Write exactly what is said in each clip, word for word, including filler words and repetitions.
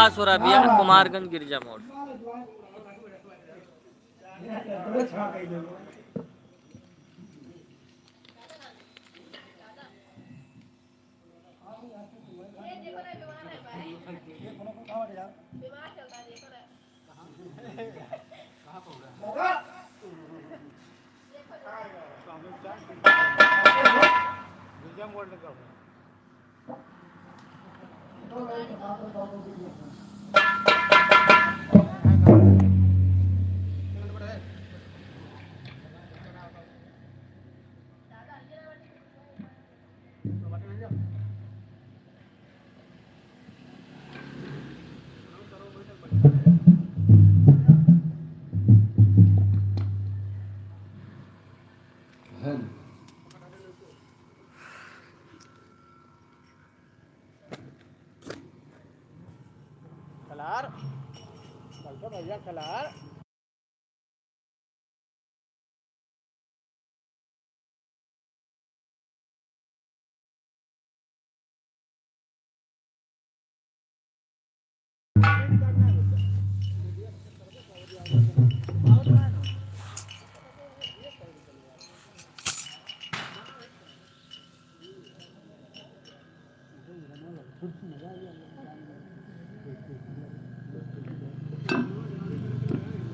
पास हो रहा भैया, कुमारगंज गिरजा मोड़। खलार, बैठो भैया, खलार।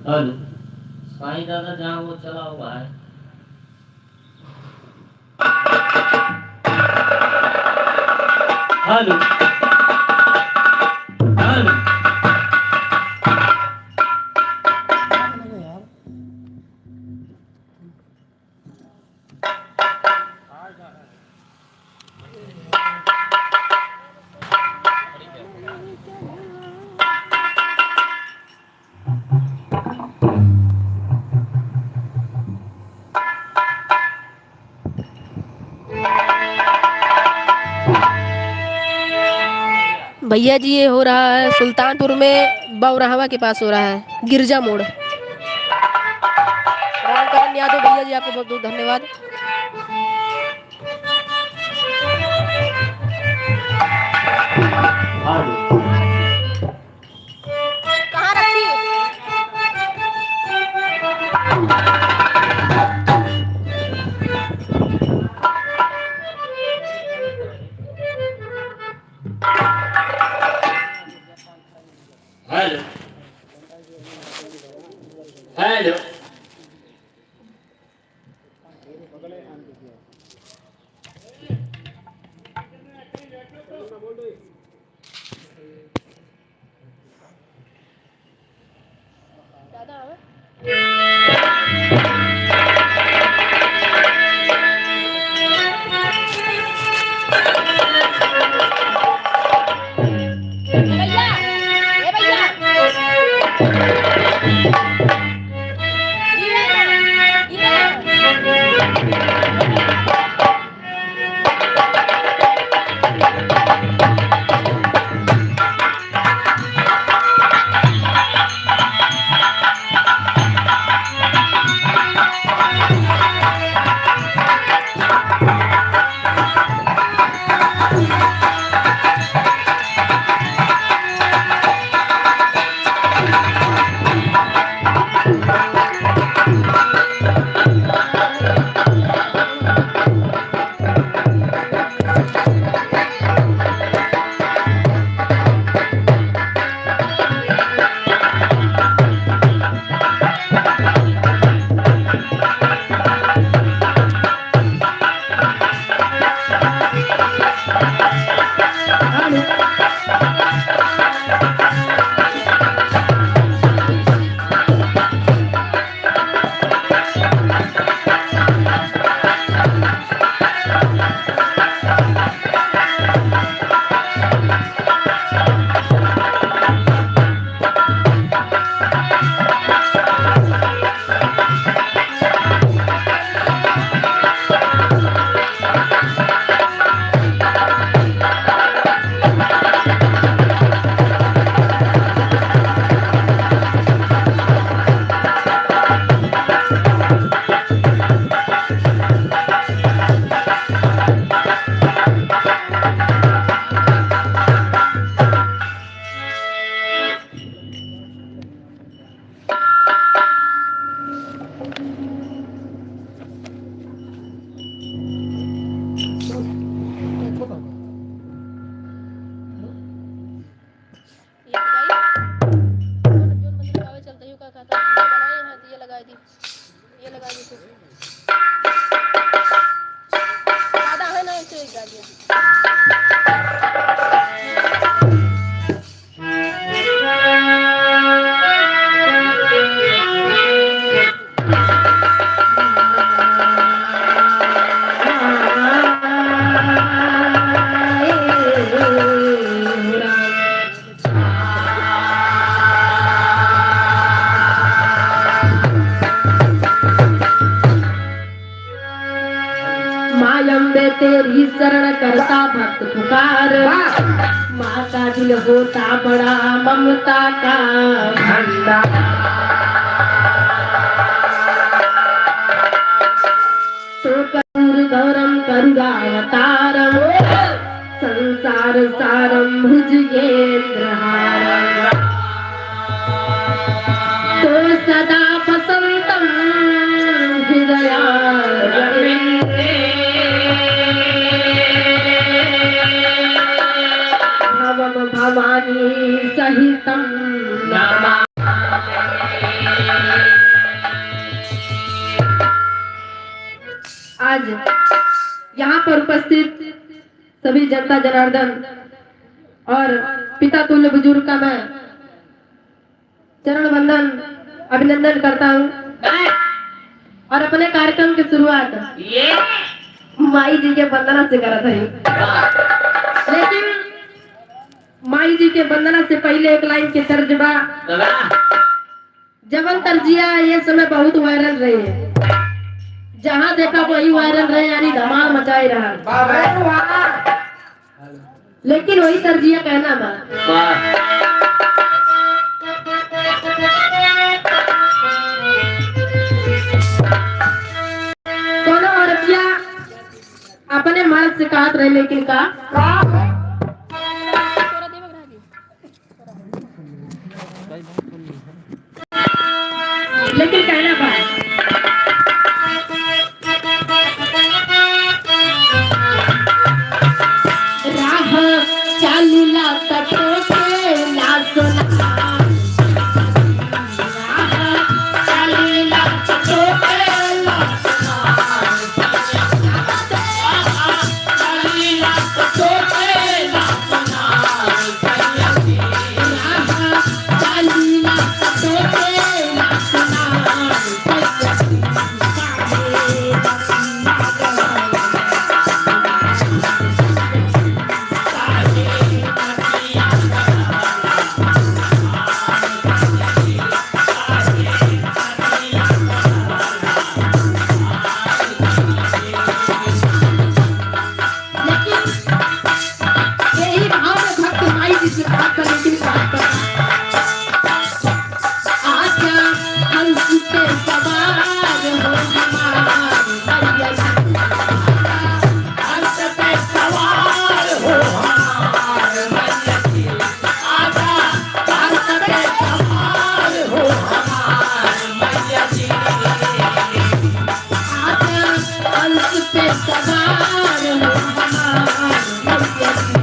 हेलो, साईं दादा जहाँ वो चला हुआ है। हेलो, हेलो। भैया जी, ये हो रहा है सुल्तानपुर में बौराहवा के पास हो रहा है, गिरजा मोड़। राम करण यादव भैया जी, आपको बहुत बहुत धन्यवाद। कहाँ रखी? हेलो, हेलो। ये लगा दीजिए। ज्यादा है ना, ऐसे ही गा दिया। माँ अम्बे तेरी शरण करता भक्त पुकार। वाह। माँ का दिल होता बड़ा ममता का भंडार। तो करूर गौरम करुणावतारम। संसार सारं भुजगेन्द्रहारं। तो सदा वसन्तं हृदयारविन्दे। भवं भवानी सहितं नमामि। आज यहाँ पर उपस्थित सभी जनता जनार्दन और पिता तुल्य बुजुर्ग का मैं चरण वंदन, अभिनंदन करता हूँ और अपने कार्यक्रम की शुरुआत ये माई जी के वंदना से करत हई। लेकिन माई जी के वंदना से पहले एक लाइन के तर्ज बा। जवन तर्जिया ये समय बहुत वायरल रहे है, जहाँ देखा वही वायरल रहे, यानी धमाल मचाए रहा। वाह, वाह। लेकिन वही तर्जिया कहना बा। वाह। कोनो औरतिया अपने मर्द से कहत रहे, लेकिन का? लेकिन कहना बा, राह चालीला त तोके ना सोना। राह चालीला त तोके ना सोना। लेकिन यही भाव में भक्त माई जी से बात कर, लेकिन बात कर। आजा हंस पे सवार हो हमार मैया जी। हंस पे सवार हो हमार मैया जी। आजा हंस पे सवार हो हमार मैया जी। आजा हंस पे सवार हो हमार मैया जी।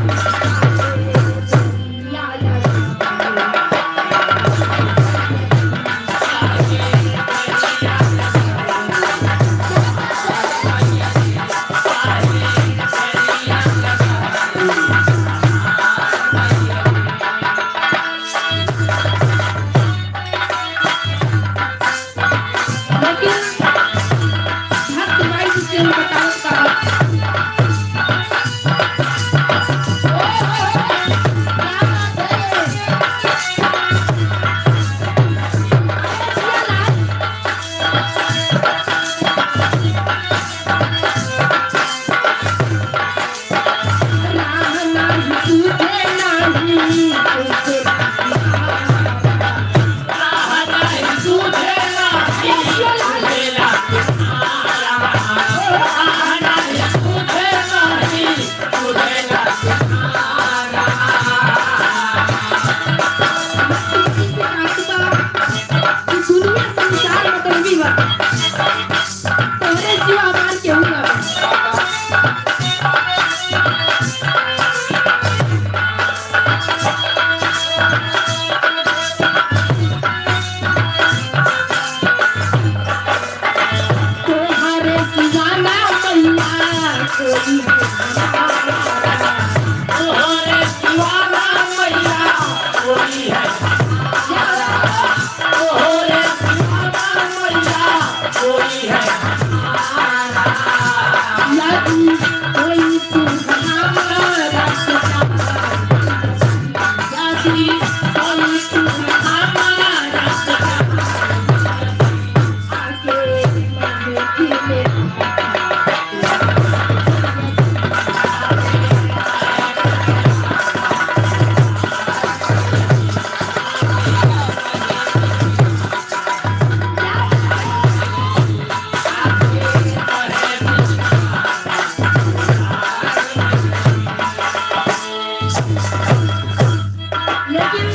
लेकिन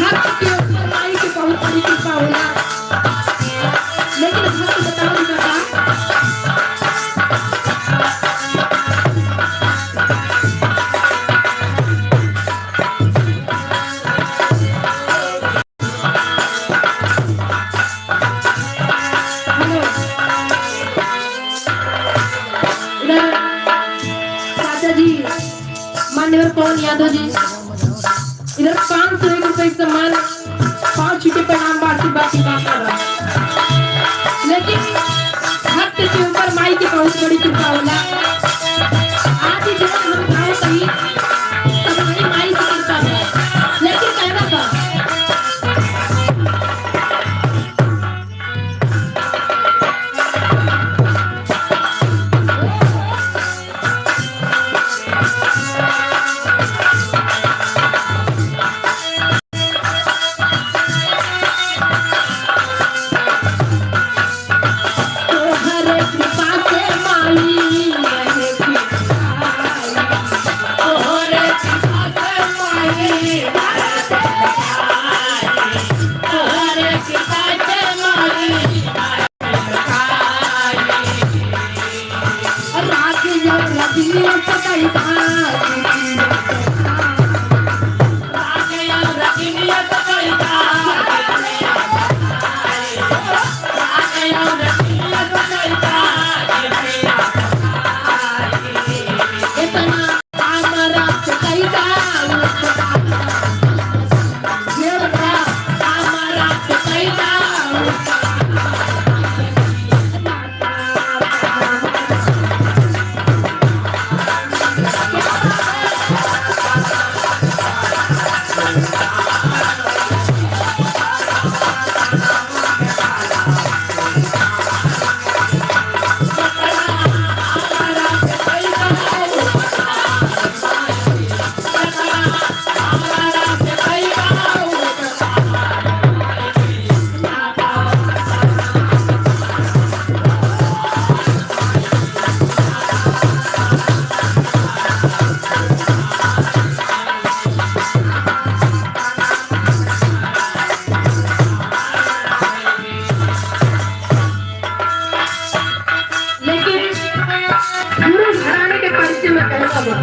भक्त के ऊपर माई के बहुत बड़ी कृपा होला। लेकिन भक्त बताओ बेटा का? हेलो। इधर चाचा जी, माननीय पवन यादव जी, इधर पाँच सौ एक रुपए के सम्मान, पाँच छुट्टे प्रणाम, आशीर्वाद की कामना बा। लेकिन भक्त के ऊपर माई के बहुत बड़ी कृपा होला। आज ही जब हम गाँव कहीं, तब वही माई की कृपा बा। लेकिन कहना बा, लेकिन गुरु घराने के परिचय में कहना बा।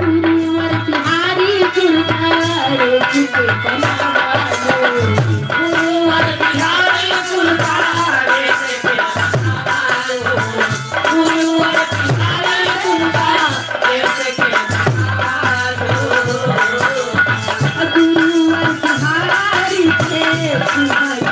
गुरुवर बिहारी गुरुदारे जी के बनावा लो। गुरुवर बिहारी गुरुदारे जी के बनावा लो। गुरुवर बिहारी गुरुदारे जी के बनावा लो। गुरुवर बिहारी के तुम्हारी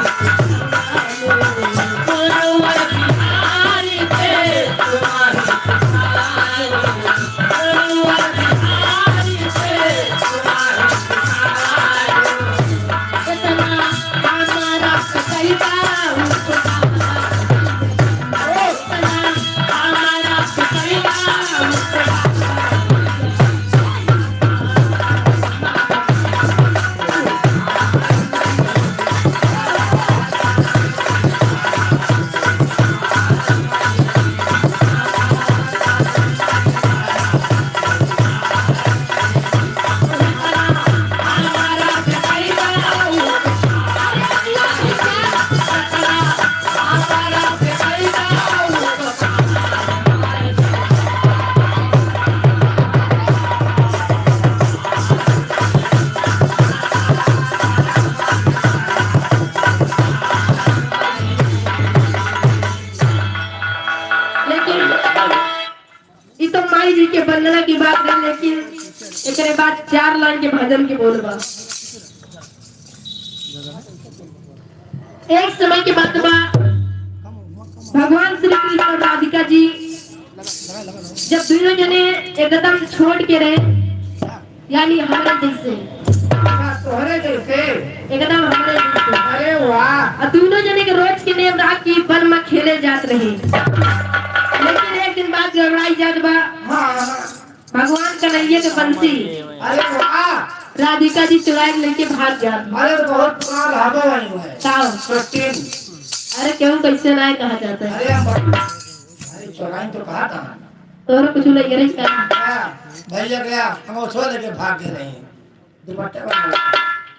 लेकिन ई तो माई जी के वंदना की बात रही, लेकिन एकरे बाद चार लाइन के भजन के बोल बा। एक समय के बात बा, भगवान श्री कृष्ण और राधिका जी जब दुइनो जने एकदम छोट के रहे, यानी हमरे जैसे। अच्छा, तोहरे जैसे? एकदम हमरे जैसे। अरे वाह। और दुइनो जने के रोज के नेम रहा कि बन में खेले जात रहे। लेकिन एक दिन बात गड़बड़ाई जात बा। हाँ। भगवान कन्हैया के बंसी। अरे वाह। राधिका जी चुराए लेके भाग जात। अरे बहुत पुरान रहबो वही है। का? सचिन। अरे क्यों कैसे ना कहा जाता है? अरे हम, अरे चुराई तो कहा था। तोहरे कुछ लग रही का? हाँ, भैया गया, हम उसको लेके भाग गए रहे। दुपट्टा बना।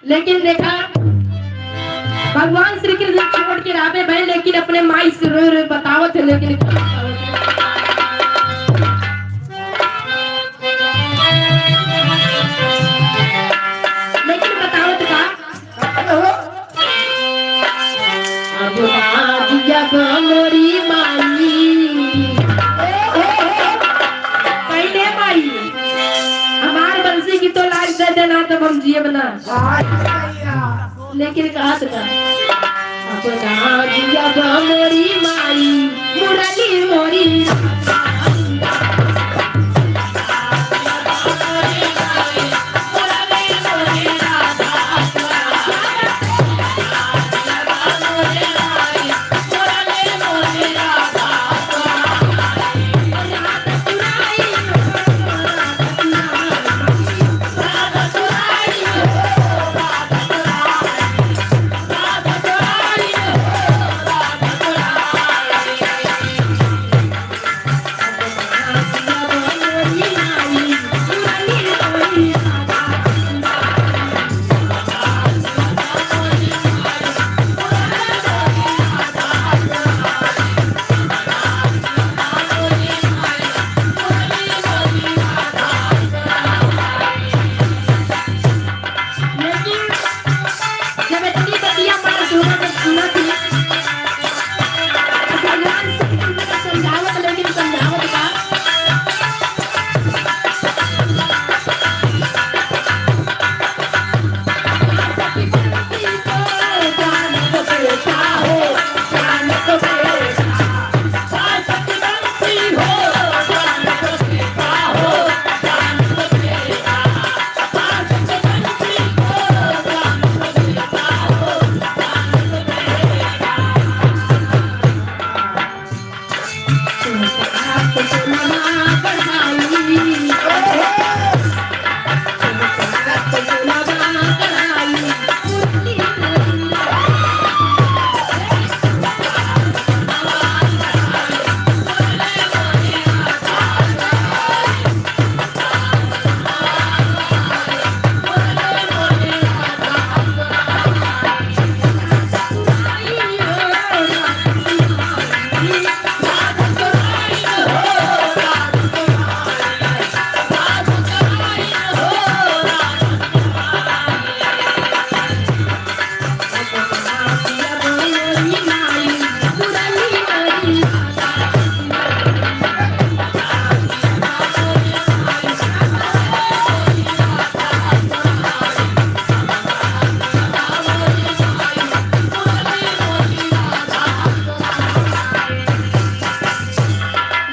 लेकिन देखा, भगवान श्री कृष्ण छोड़ के रावे भाई, लेकिन अपने माई से रोए रोए बतावत है, लेकिन लेकिन बतावत का? अब आज जब मोरी माई, पहले माई, हमार बंसी की तो लाज दे देना, तब हम जियब ना। लेकिन कहत का, अब आज जब मोरी माई, मुरली मोरी लेकिन जब इतनी बतिया मार सुना, जब सुना थी, तो भगवान श्री कृष्ण का समझावत, लेकिन समझावत का?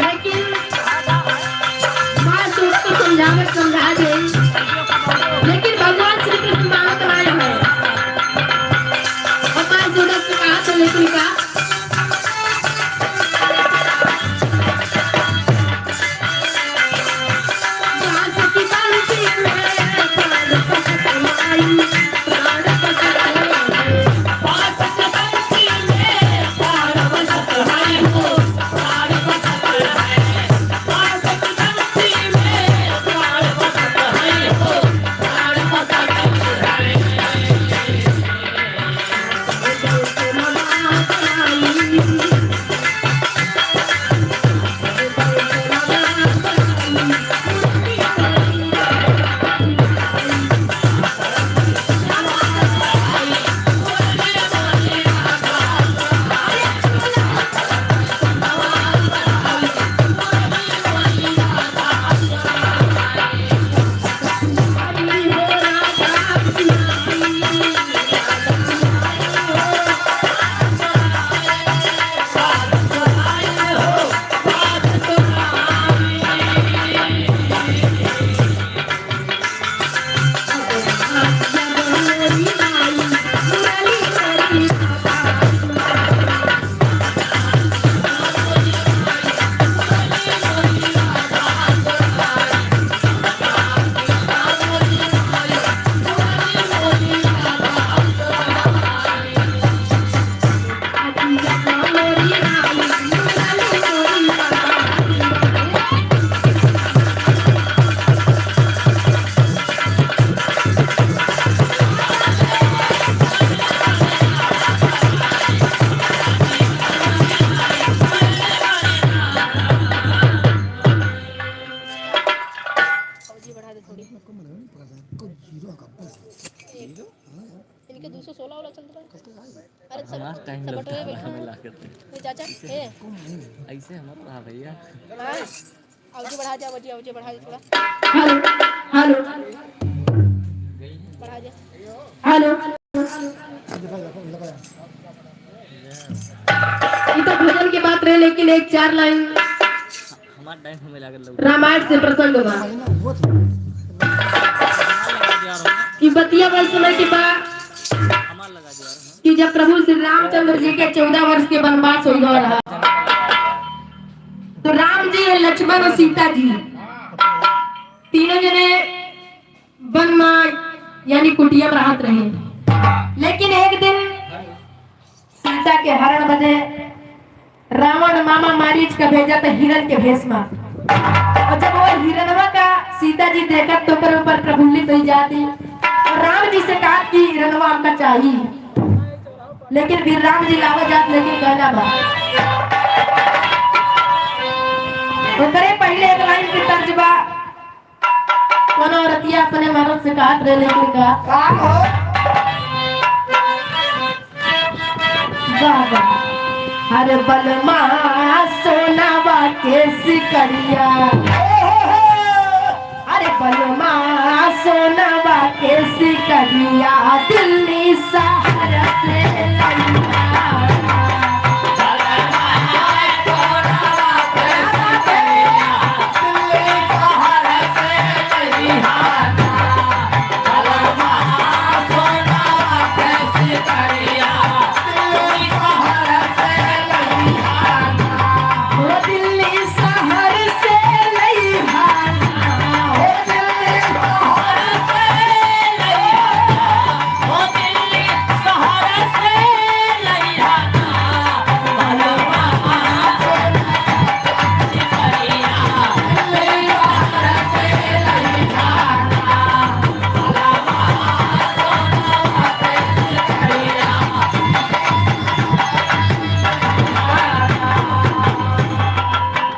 लेकिन माँ सूरत को समझावे, समझा दे, लेकिन भगवान श्री कृष्ण मानत नाय है। और माँ सूरत से कहा तो लेकिन का? हमें लागत है। ए चाचा, ए। ऐसे हमारा रहा भैया। हाँ। आवाज बढ़ा दे, आवाज, आवाज बढ़ा दे थोड़ा। हेलो, हेलो। बढ़ा दे। हेलो। ये तो भजन के बात रहे, लेकिन एक चार लाइन हमार टाइम हमें लागत लग रामायण से प्रसंग बा। कि बतिया बस सुना के बा। हमार लगा दिया। कि जब प्रभु श्री रामचंद्र जी के चौदह वर्ष के वनवास हो गया रहा, तो राम जी, लक्ष्मण और सीता जी तीनों जने वन में, यानी कुटिया में रहत रहे। लेकिन एक दिन सीता के हरण बदे रावण मामा मारीच का भेजा त हिरन के भेष में। और जब वो हिरनवा का सीता जी देखत तो ओकर ऊपर प्रफुल्लित हो जाती और राम जी से कहा कि हिरनवा हमका चाहिए, लेकिन फिर राम जी लावा जात लेकिन कहना बा। ओकरे पहले एक लाइन के तर्ज बा, कोनो औरतिया अपने मरद से कहत रहे, लेकिन का? का हो? बाबा, अरे बलमा सोनावा के सिकड़िया, अरे बलमा सोनावा के सिकड़िया, दिल्ली शहर से लइहा।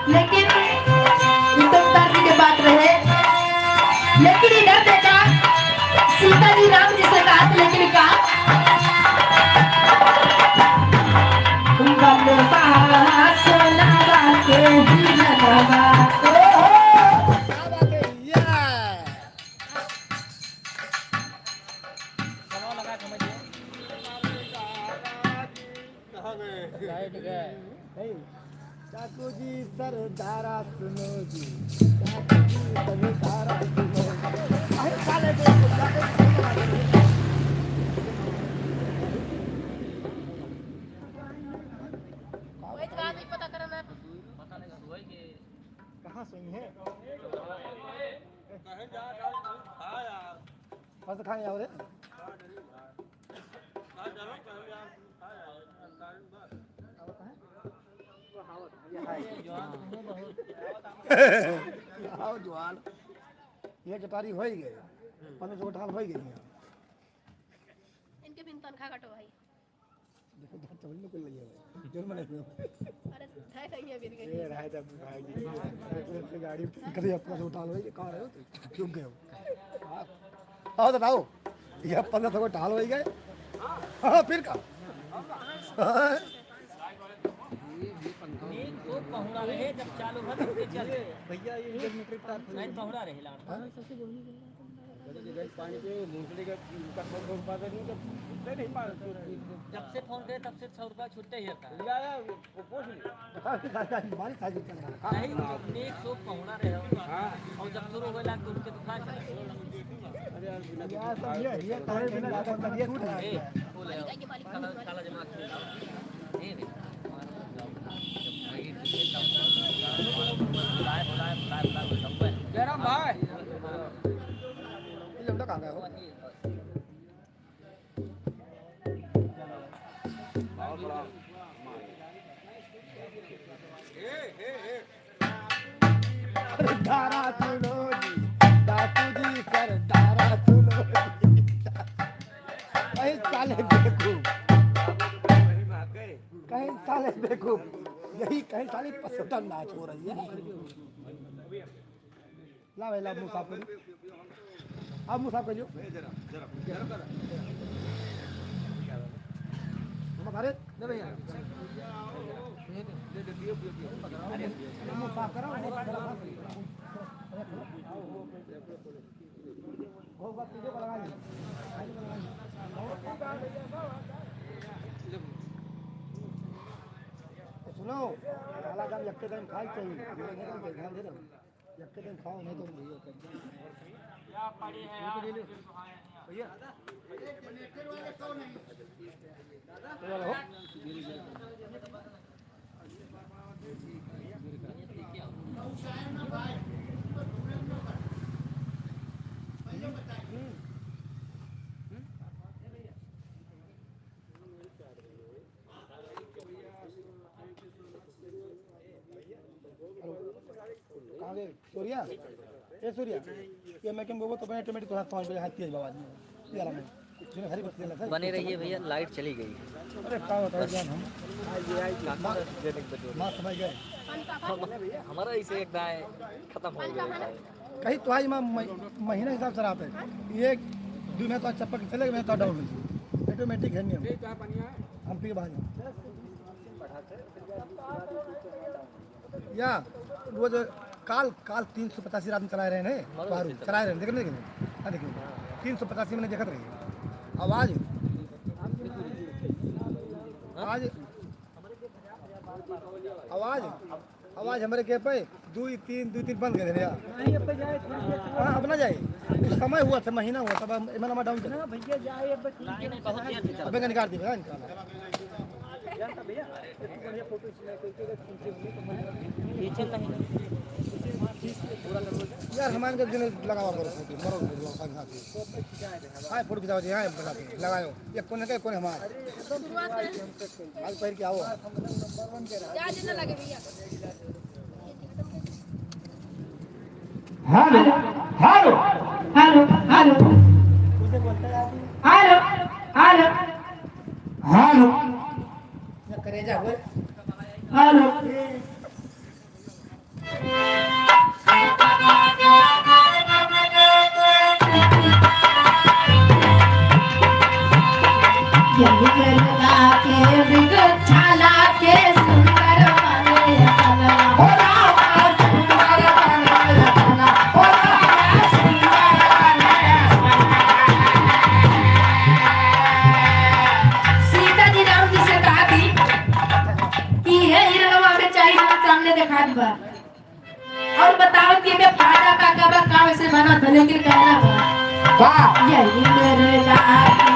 लेकिन ई तो उतार के बात रहे, लेकिन इधर देखा, सीता जी राम जी से कहत, लेकिन का? बलमा सोनावा के हिरनवा। ओहो! क्या बात है? या! कहाँ गए? लाइट गए। नहीं, चाकू जी सरदारा सुनो जी, चाकू जी सरदारा सुनो जी। अरे साले को, कहाँ सोई है? कहीं जा, जा, खा यार। बस खाए आओ रे। आओ जवान। ये कटारी हो ही गए। पन्द्रह सौ कटाल हो ही गई है। इनके बिन तनखा काटो भाई। देखो, तो चवल में कोई लगे हुए। जोर में लगे हुए। अरे, है कहीं अभी ये रहा है जब भाई जी। गाड़ी। कभी अपना से उठा लो, ये कहाँ रहे हो तुम? क्यों गए हो? हाँ। आओ तो आओ। ये पन्द्रह सौ को टाल हो ही गए। हाँ, फिर का? हाँ। एक सौ पहुना रहे, जब चालू भा, तब के चल। भैया, ये जनरेटर तार नहीं, पहुना रहे, लाड़। हाँ? पानी के, मूंगफली का, का सौ रुपया दे दूं, जब छुट्टे नहीं पा-, जब से फोन करे, तब से सौ रुपया छुट्टे ही रहता है। या, या, वो पूछ ले। बता, बता, बता, हमारी साइकिल चल रहा है। नहीं, एक सौ पहुना रहे हो। हाँ। और जब शुरू होला, तो उनके तो खा चला। अरे यार, बिना यार, सब ये, ये तारे बिना ज्यादा तबीयत खराब है। ए, बोले, काला, काला जमा खेल। ए, रे। जयराम भाई। ये लौंडा कहाँ गया हो? सरदारा सुनो जी, डाकू जी सरदारा सुनो जी। कहीं साले बेवकूफ, कहीं साले बेवकूफ, यही कहीं साले पसंद नाच हो रही है। ला भाई, ला, मुंह साफ करियो। आप मुंह साफ करियो। ए, जरा, जरा, जरा कर। अरे, ले भैया। सुनो, काला जाम यक्के टाइम खाए के चाहिए, ध्यान दे रहे हो। यक्के टाइम खाओ, नहीं तो भैया। भैया। कहाँ गए? सूर्या? ए सूर्या, ये मैं क्यों बोलबो तो मैं ऑटोमेटिक तोरा समझ में हाथ तेज बाबा जी। ये रहा मैं। जो हरी बत्ती लगा। बने रहिए भैया, लाइट चली गई। अरे का बताओ बस। जान हम। काका बस। माँ समझ गए। हम, हमारा इसे एक दाएं खत्म हो गया है। कहीं तो आई माँ मह-, महीना हिसाब से रहते हैं। ये एक दो महीना तो चप्पल चले गए, महीना तो डाउन हो गई। ऑटोमेटिक है नियम। हम पी के बाहर जाओ। या रोज काल, काल तीन सौ पचासी रात में चलाए रहे हैं, मरो बारू, इसी तरह। चलाए रहे हैं, देख नहीं, देख नहीं। हाँ, देखिए, तीन सौ पचासी मैंने देखत रही। आवाज, हाँ? आज, आवाज, आवाज हमरे के पे दुई, तीन, दुई, तीन बंद कर देने यार। हाँ, अब ना जाए। कुछ समय हुआ था, महीना हुआ था, अब इमन हमारा डाउन चला। भैया जाए, अब अबे का निकाल दी, भैया, निकाल। यार, हमारे के दिन लगावा करो फोटो, मरो, मरो, साथ, साथ। हाँ, फोटो खिंचाओ जी, हाँ, लगाओ। ये कौन है, कौन है हमारा? आज पहर के आओ। क्या देना लगे भैया? हेलो, हेलो, हेलो, हेलो। हेलो, हेलो, हेलो। करेजा हुए। हेलो। सीता जी राम जी से कहा थी कि हे हिरणवा के चारी तरफ सामने देखा दी बा। और बताओ कि एमे फायदा का, का बा, का वैसे बना था, लेकिन कहना बा। वाह। यही मेरे लागे,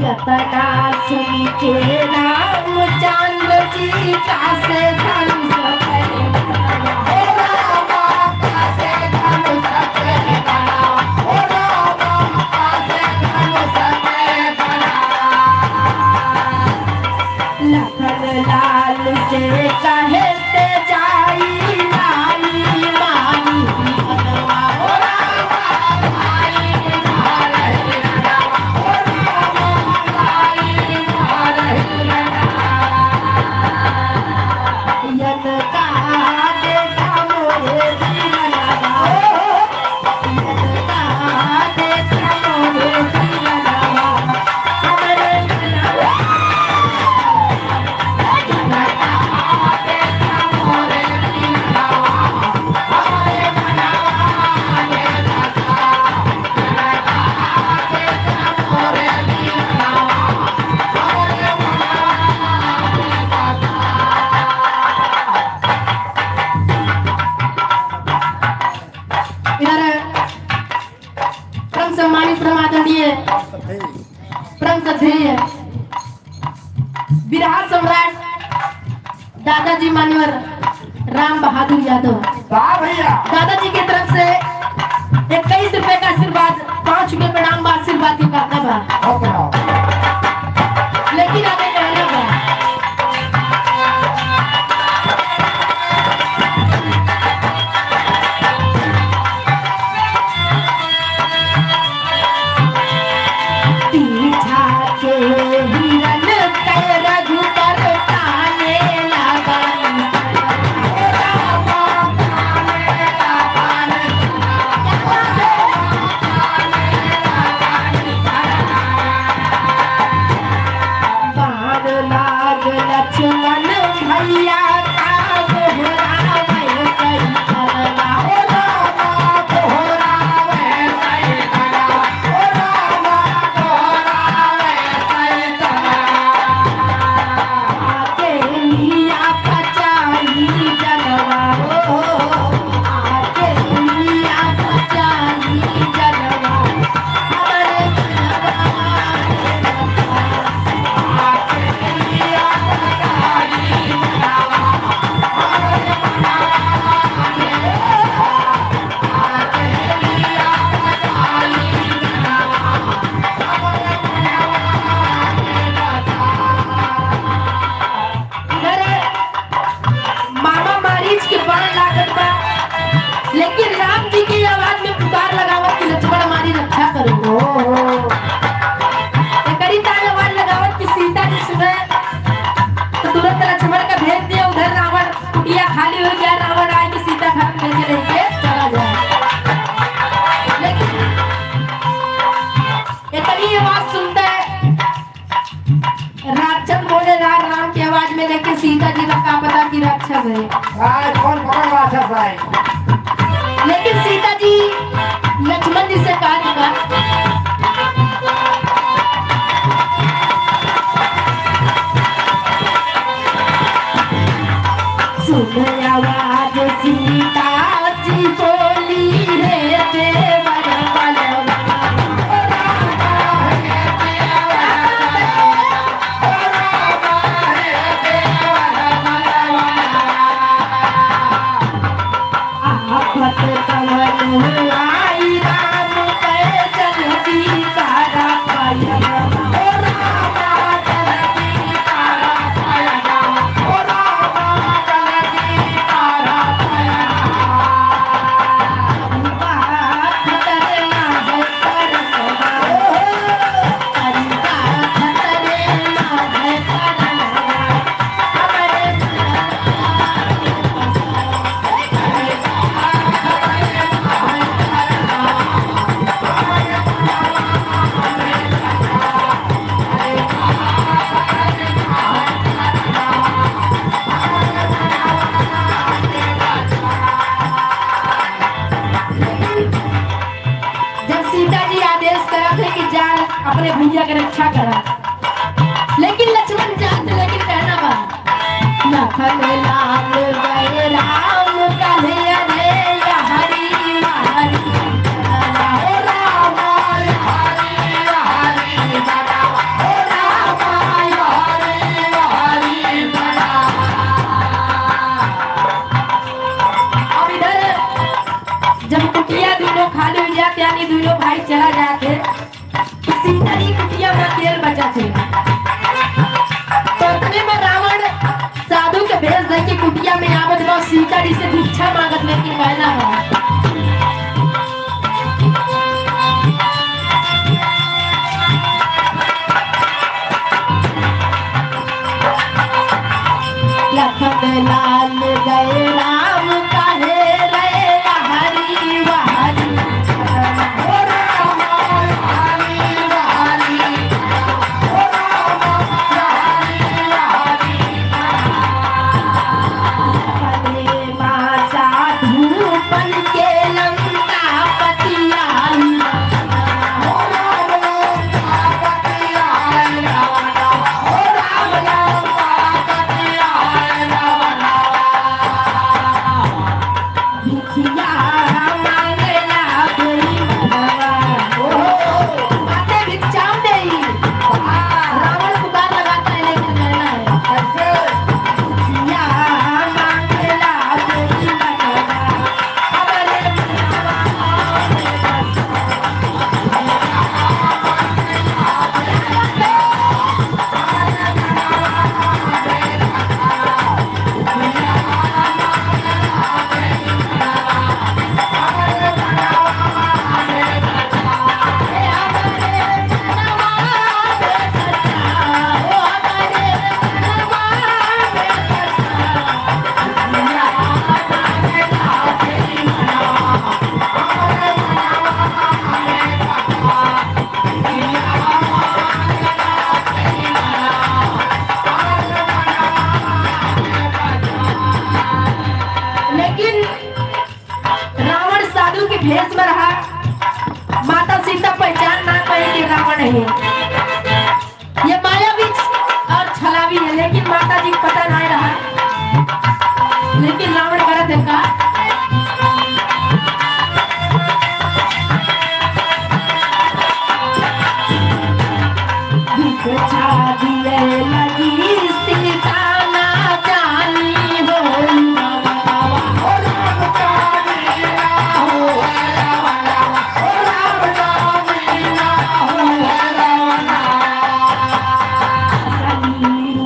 यतना सुन के रामचंद्र जी का से धनुष लखन लाल से कहे ते जाई लाई माई। आदरणीय परम श्रद्धेय बिरहा सम्राट दादाजी मान्यवर राम बहादुर यादव। वाह भैया। दादाजी के तरफ से इक्कीस रुपए का आशीर्वाद, पाँच रुपए प्रणाम बा, आशीर्वाद के काका बा। ओके। लेकिन आगे कहना बा। पीछा के हिरन के रघुबर ताने लागल। बाण लाग लक्ष्मण भैया का दोहरावे सैतनवा। ओ रामा दोहरावे सैतनवा, ओ रामा दोहरावे सैतनवा। आके लिया पचाई जनवा, ओ आके लिया पचाई जनवा। इधर मामा मारीच के बाण लागत बा, लेकिन राम जी के आवाज में पुकार लगावत कि लक्ष्मण हमारी रक्षा करो। ओहो। एकरी ताल आवाज लगावत कि सीता जी सुने, तो तुरंत लक्ष्मण का भेज दिया। उधर रावण कुटिया खाली हो गया, रावण आए कि सीता घर में लेके चला जाए। लेकिन इतनी आवाज सुनते राक्षस बोले, "राम, राम" की आवाज में लेके सीता जी का का पता कि राक्षस है। आज कौन पकड़ राक्षस है? लेकिन सीता जी लक्ष्मण जी से कहा कि बा, सुन आवाज सीता जी बोली, हे देवर बलवा। आफत कवन आई राम कै जल्दी तारा पाया। ओ रामा जल्दी तारा पाया। ओ रामा जल्दी तारा पाया। जब सीता जी आदेश करत है कि जा अपने भैया के रक्षा करा, लेकिन लक्ष्मण जात, लेकिन कहना बा, लखन लाल गए राम कहले रे या हरि या हरि। ओ राम या हरि या हरि बना, ओ राम या हरि या हरि बना। अब इधर जब कुटिया दुनो खाली हो जात, यानी दुनो भाई चला जात है, तो सीता जी कुटिया में अकेल बचत है। तो इतने में रावण साधु के भेष धइ के कुटिया में आवत बा, सीता जी से भिक्षा मांगत, लेकिन कहना बा। लखन लाल गए राम कहे रे हरी हरी। ओ राम हरी हरी। ओ राम हरी हरी। प्रेमा साधु बन के लंकापति आई। ये मायावी और छलावी है, लेकिन माता जी के पता नाहीं रहा। लेकिन रावण करत है का? भिक्षा दिए लगी सीता ना जानी हो।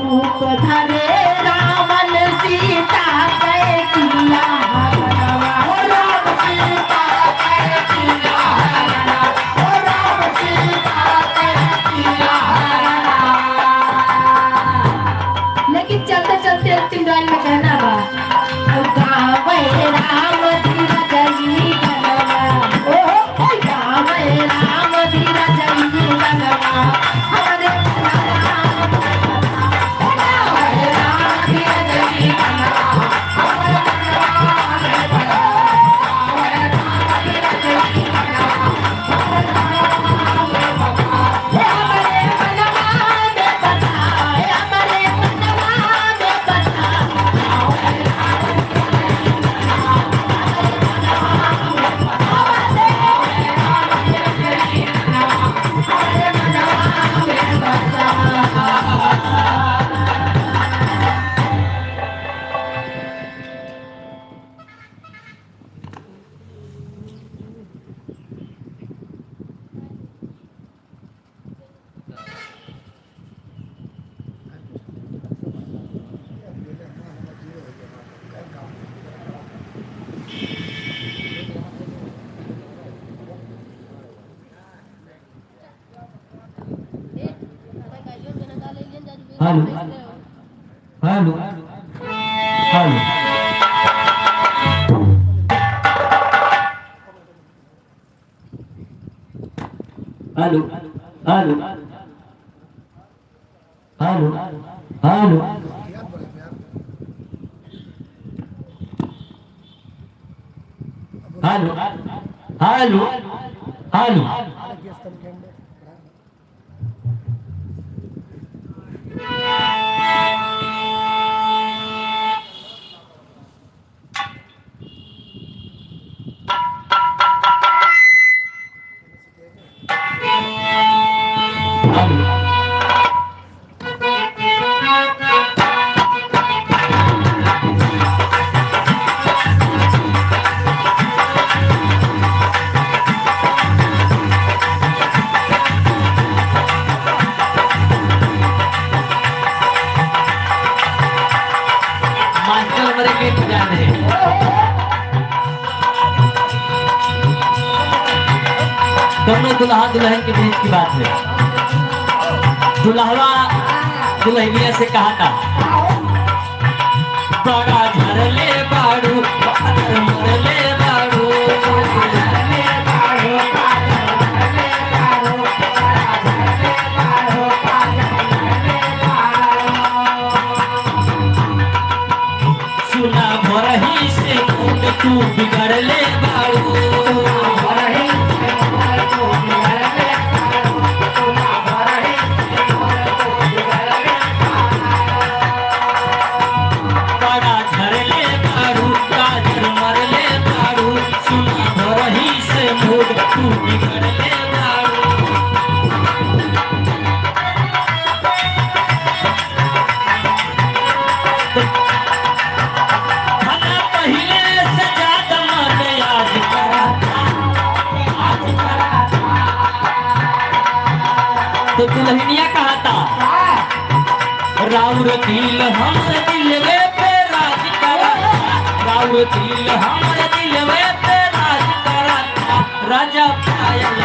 रूप धरे रावण सीता के किया हरणवा। लेकिन चलते चलते अंतिम लाइन में कहना बा, गावे राम धीरज ई गनवा। ओहो, गावे राम धीरज ई गनवा। हमरे हेलो, हेलो, हेलो। हेलो, हेलो, हेलो, हेलो। हेलो, हेलो, हेलो। मास्टर हमारे गीत गा दे। दोनों दुल्हा दुल्हन के बीच की बात है। दुल्हवा दुल्हनिया से कहा था, बड़ा झरले बाड़ू, पातर मरले बाड़ू। सुना भोरही से मूड तू बिगड़ले बाड़ू। बड़ा झरले बाड़ू, काजर मरले बाड़ू, सुना भोरही से मूड तू बिगड़ले बाड़ू। भला पहिले से ज्यादा मन आज करता, आज करता। तो दुल्हनिया कहा था, राउर दिल हमरे दिलवे पे राज करता, राउर दिल हमरे दिलवे पे राज करता, राजा पायल।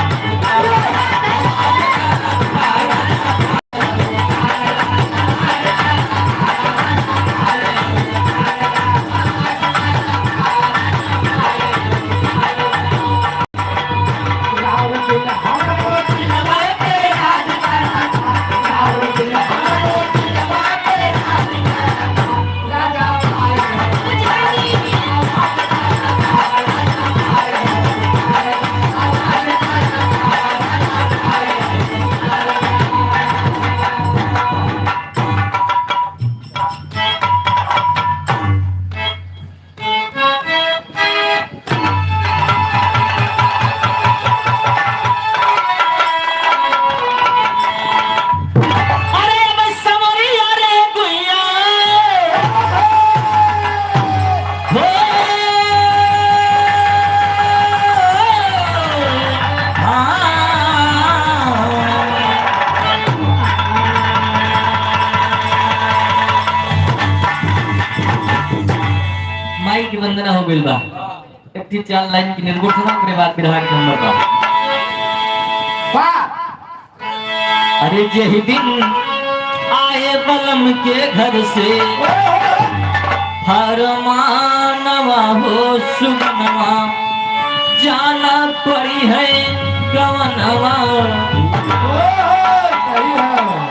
ना हो गइल बा। एक ठे चार लाइन की निर्गुण सुना, ओकरे बाद बिरहा के नंबर बा। वाह! अरे जेहि दिन आए बलम के घर से फरमानवा हो सुगनवा, जाना पड़ी है गवनवा।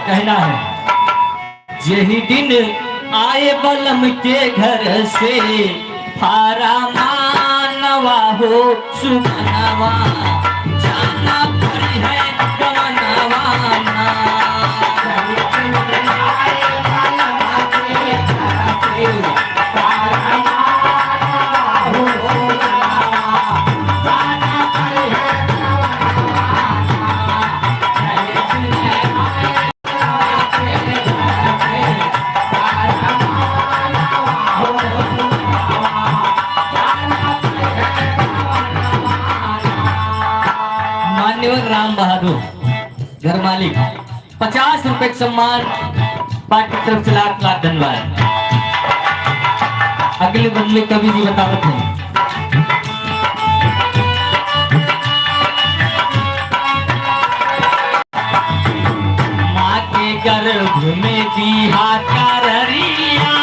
कहना है, जेहि दिन आए बलम के घर से फरमानवा हो सुगनवा, जाना पड़ी है गवनवा ना। मान्यवर राम बहादुर घर मालिक, पचास रुपए के सम्मान पार्टी की तरफ से लाख लाख धन्यवाद। अगले बंदे कवि जी बतावत हैं। माँ के गर्भ में दिहा कररिया।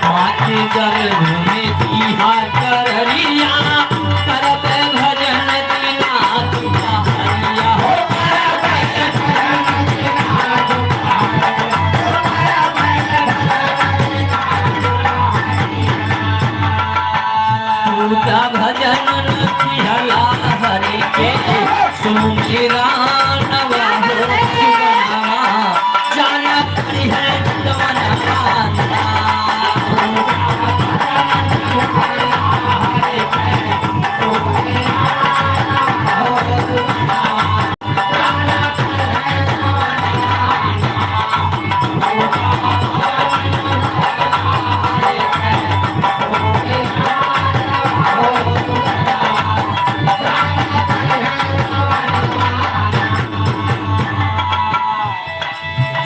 माँ के गर्भ में दिहा कररिया, करब भजन दीना दुपहरिया हो। तू त भजन न किहला हरि के, सुमिरनवा हो सुगनवा, जाना पड़ी है गवनवा।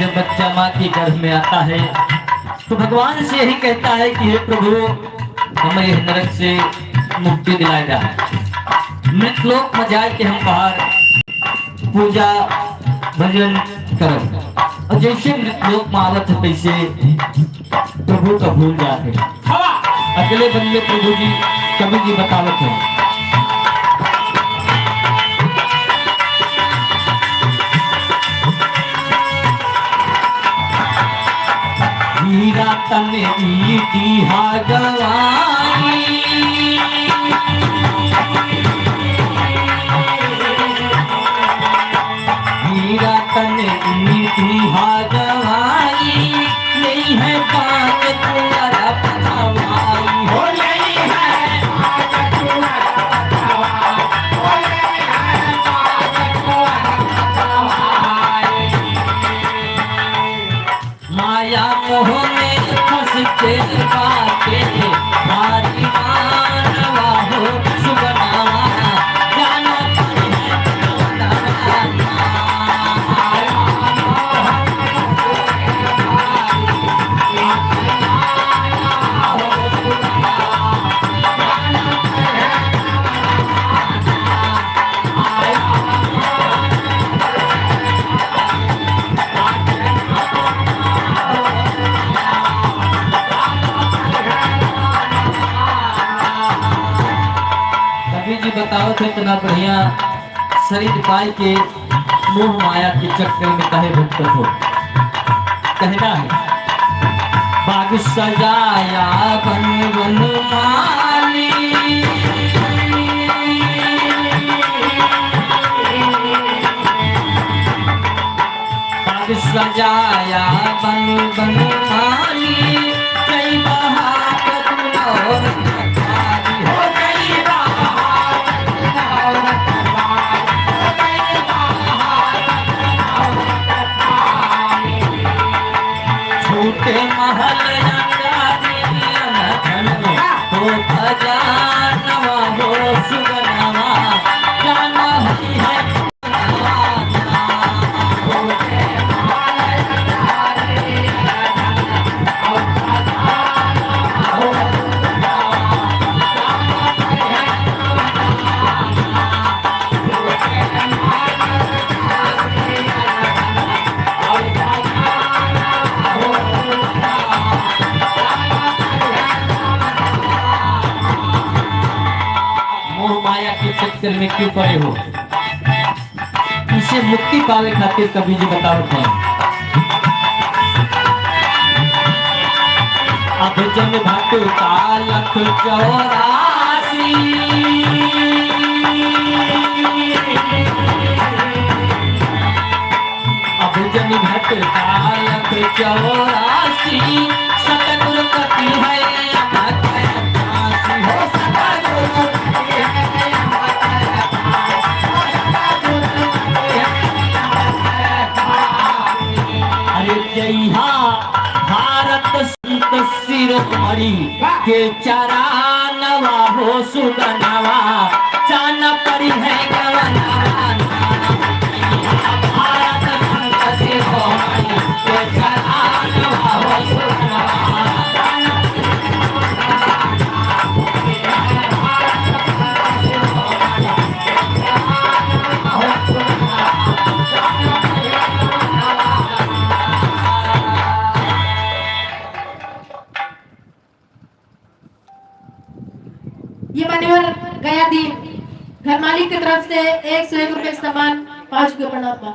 जब बच्चा माँ के गर्भ में आता है, तो भगवान से यही कहता है कि हे प्रभु, हमें यह नरक से मुक्ति दिलाए जा, मृतलोक में जाए के हम बाहर पूजा भजन करब। और जैसे मृतलोक में आवत है, तैसे प्रभु का भूल जाते। अगले बंदे प्रभु जी, कवि जी बतावत हैं। हीरा तने ई दिहा गवाई। हीरा तने ई दिहा गवाई, नहीं है बात तुम्हारा बतावाई। हो नहीं है बात तुम्हारा बतावाई, हो नहीं है बात तुम्हारा बतावाई। माया मोह में फंस के बाटे भारी मानवा हो सुगनवा, जाना पड़ी है गवनवा। कवि जी बतावत है इतना बढ़िया शरीर पाई के मोह माया के चक्कर में काहे भटकत हो। कहना है, बाग सजाया बन बन माली। बाग सजाया बन बन माली, जय बहादुर और कटारी हो, जय बहादुर और कटारी हो, जय बहादुर और कटारी। छूटे महल अटारी अनधन हो, खजानवा हो सुगनवा, जाना ही है। माया के चक्कर में क्यों पड़े हो? इसे मुक्ति पावे खातिर कवि जी बतावत हैं। अब जन भटका लख चौरासी। अब जन भटका लख चौरासी, सतगुरु कति है अमर अविनाशी हो, सतगुरु कति है अमर अविनाशी। अरे जइहा भारत संत शिरोमणि के चरणवा हो सुगनवा, जान पड़ी है गवनवा। भारत संत शिरोमणि के चरणवा हो सुगनवा। ये मान्यवर गया दीन घर मालिक के तरफ से एक सौ एक रुपये सम्मान, पाँच रुपये प्रणाम बा।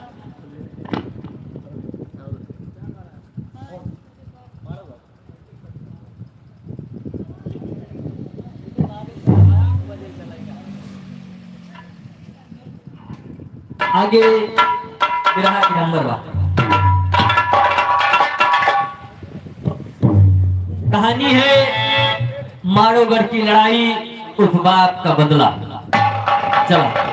आगे बिरहा के नंबर बा। कहानी है माड़ोगढ़ की लड़ाई, उस बात का बदला। चला।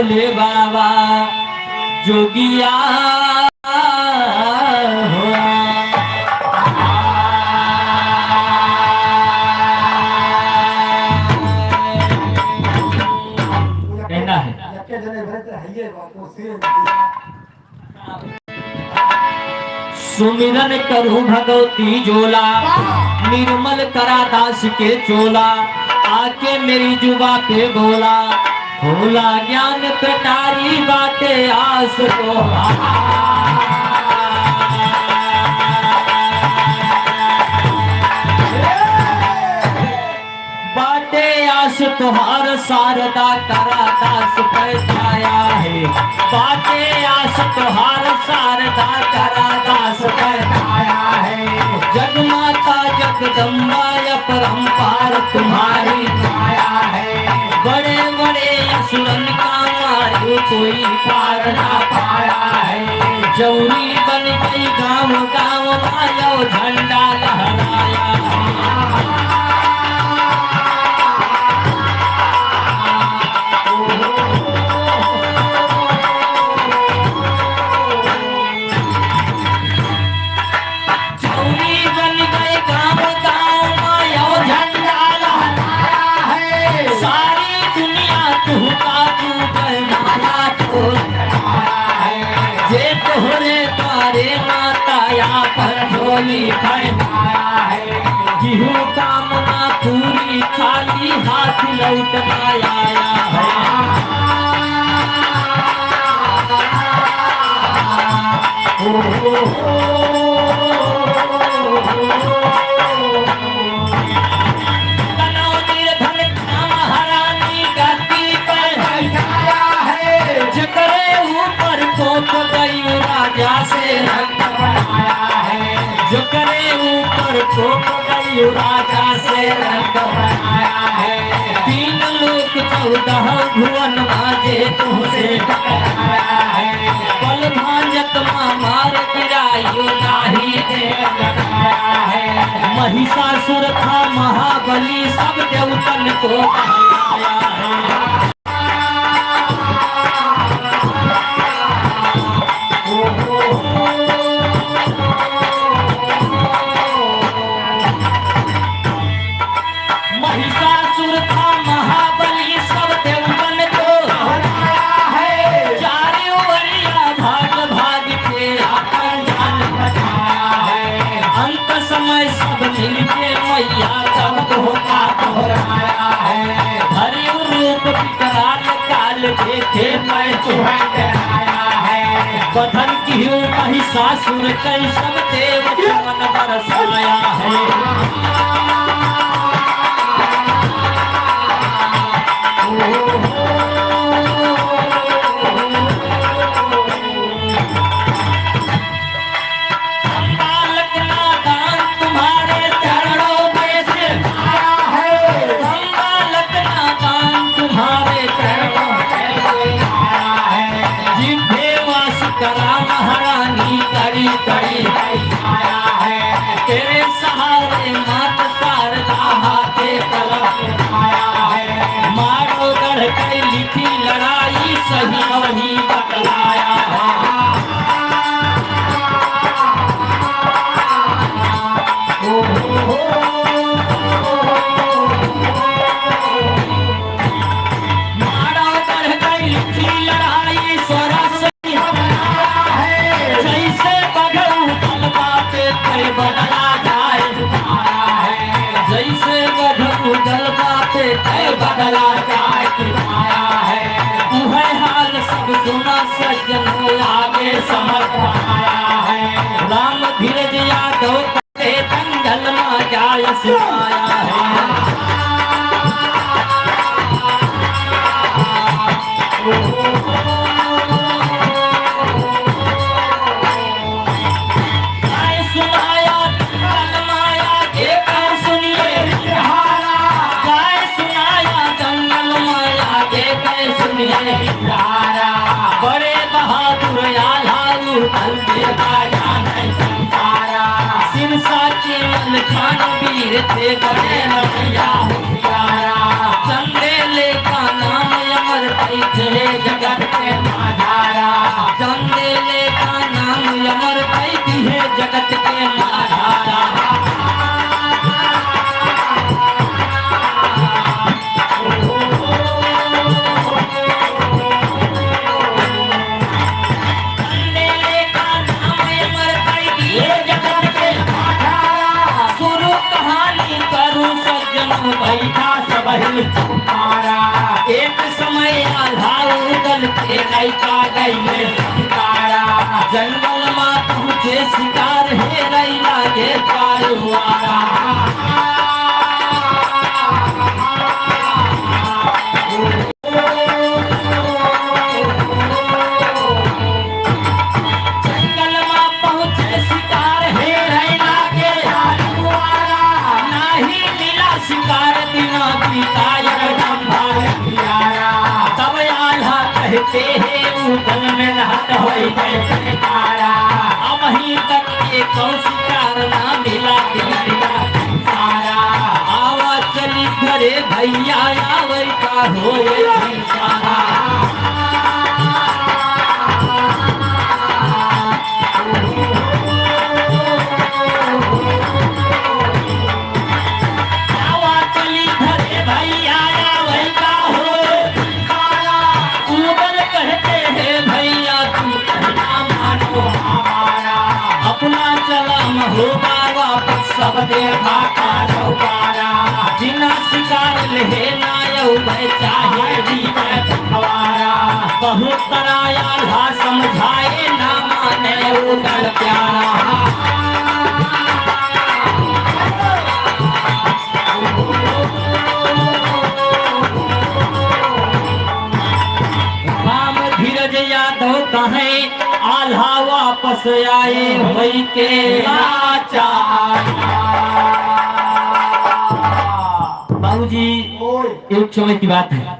हे बाबा जोगिया हो। कहना है। सुमिरन करूँ भगवती जोला, निर्मल करा दास के चोला, आके मेरी जुबा पे बोला, होला ज्ञान पेटारी बाटे आस तोहार। बाटे आस तोहार शारदा करा दास पे छाया है। बाटे आस तोहार शारदा करा दास पे छाया है। जगमाता जगदम्बा अपरंपार तुम्हारी छाया है। बड़े बड़े असुरन का मारे कोई पार ना पाया है। चौरी बन गई गाँव गाँव मा यो झंडा लहराया है। चौरी बन गए गाँव गाँव मा यो झंडा लहराया है। सारी दुनिया तुहका डूबे माला तोर है। जे तोहरे द्वारे माता आपन झोली फैलाया है। केहू कामना पूरी खाली हाथ लौट ना आया है। तनव निर्धन का महारानी गद्दी पर बैठाया है। जेकरे ऊपर थोप गई राजा से रंग बनाया है। जेकरे ऊपर थोप गई राजा से रंग बनाया है। तीन लोक चौदह भुवन मा जे तुहसे टकराया है। बल भांजत मा मार गिरायो नाहीं देख टकराया है। महिषासुर था महाबली सब देवतन को हराया है। महिषासुर था महाबली, सब देवतन को हराया है। चारों ओरिया भाग भाग के आपन जान बचाया है। अंत समय सब मिलके मैया तब धोखा दोहराया है। हरि रूप विकराल काल देखे मैं तुम्हें डराया है। बधन किहु महिषासुर कइ सब देव सुमन बरसाया है। संभालक नादान तुम्हारे चरणों में सिर आया है। संभालक नादान तुम्हारे चरणों में सिर आया है। जिभे वास करा महारानी करी करी आया है। तेरे सहारे मात शारदा हाथे कलम उठाया है। मारो गढ़ कई लिखी लड़ाई सही वही बतलाया है। मारो गढ़ कई लिखी लड़ाई सरस जैसे बघऊ दल बाटे तय बदला जाए तुम्हारा है। जैसे बघऊ दल बाटे तय बदला जाए तुम्हारा है। उहै हाल सब सुना सज्जन आगे समझ आया है। राम धीरज यादव के जंगल मा जाय सिखाया है। गाय सुनाया जंगल माया के कर सुनिए सहारा। गाय सुनाया जंगल माया के कर सुनिए सहारा। बड़े बहादुर आल्हा उतल के राजा नहीं संसारा। सिरसा के मलखान वीर थे बड़े लड़ैया हुसियारा। चंदेले का नाम अमर कई थे जगत लइका गइले शिकारा, जंगल मा पहुँचे शिकार हेरइ लागे चारों आरा। जंगल मा पहुँचे शिकार हेरइ लागे चारों आरा, नाही मिला शिकार दिना बीता एकदम भार प्यारा। तब आल्हा कहते हैं ऊपर में रहत होई गए शिकारा। अब ही तक के कौन शिकार ना मिला दिया सारा। आवा चली घरे भइया, आवे का होए शिकारा। आवा चली घरे भइया, आवे का होए शिकारा। उधर कहते हैं भइया तू कहना मानो हमारा, अपना चला महोबा वापस सब देखा कारो पारा। बिना शिकार लेहे ना अउबे चाहे जीवे पखवारा। बहुत तरह आल्हा समझाए ना माने उधर प्यारा। राम धीरज यादव कहें आल्हा वापस आए होई के लाचार। बाबूजी, ओए। एक समय की बात है,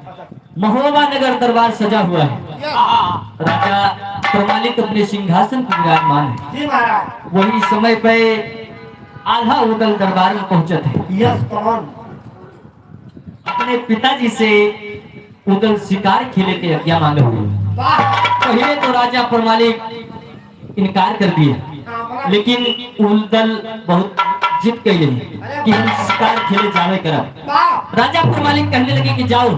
महोबा नगर दरबार सजा हुआ है। या। राजा प्रमालिक अपने सिंहासन पर विराजमान है। जी महाराज। वही समय पे आल्हा उदल दरबार में पहुंचत है। यस, कौन? अपने पिताजी से उदल शिकार खेले के आज्ञा मांगे हुए। वाह। पहिले तो राजा प्रमालिक इनकार कर दिए, हाँ, बड़ा लेकिन उदल बहुत जिद कैले कि हम शिकार खेले जावे करब। वाह। राजा प्रमालिक कहने लगे कि जाओ,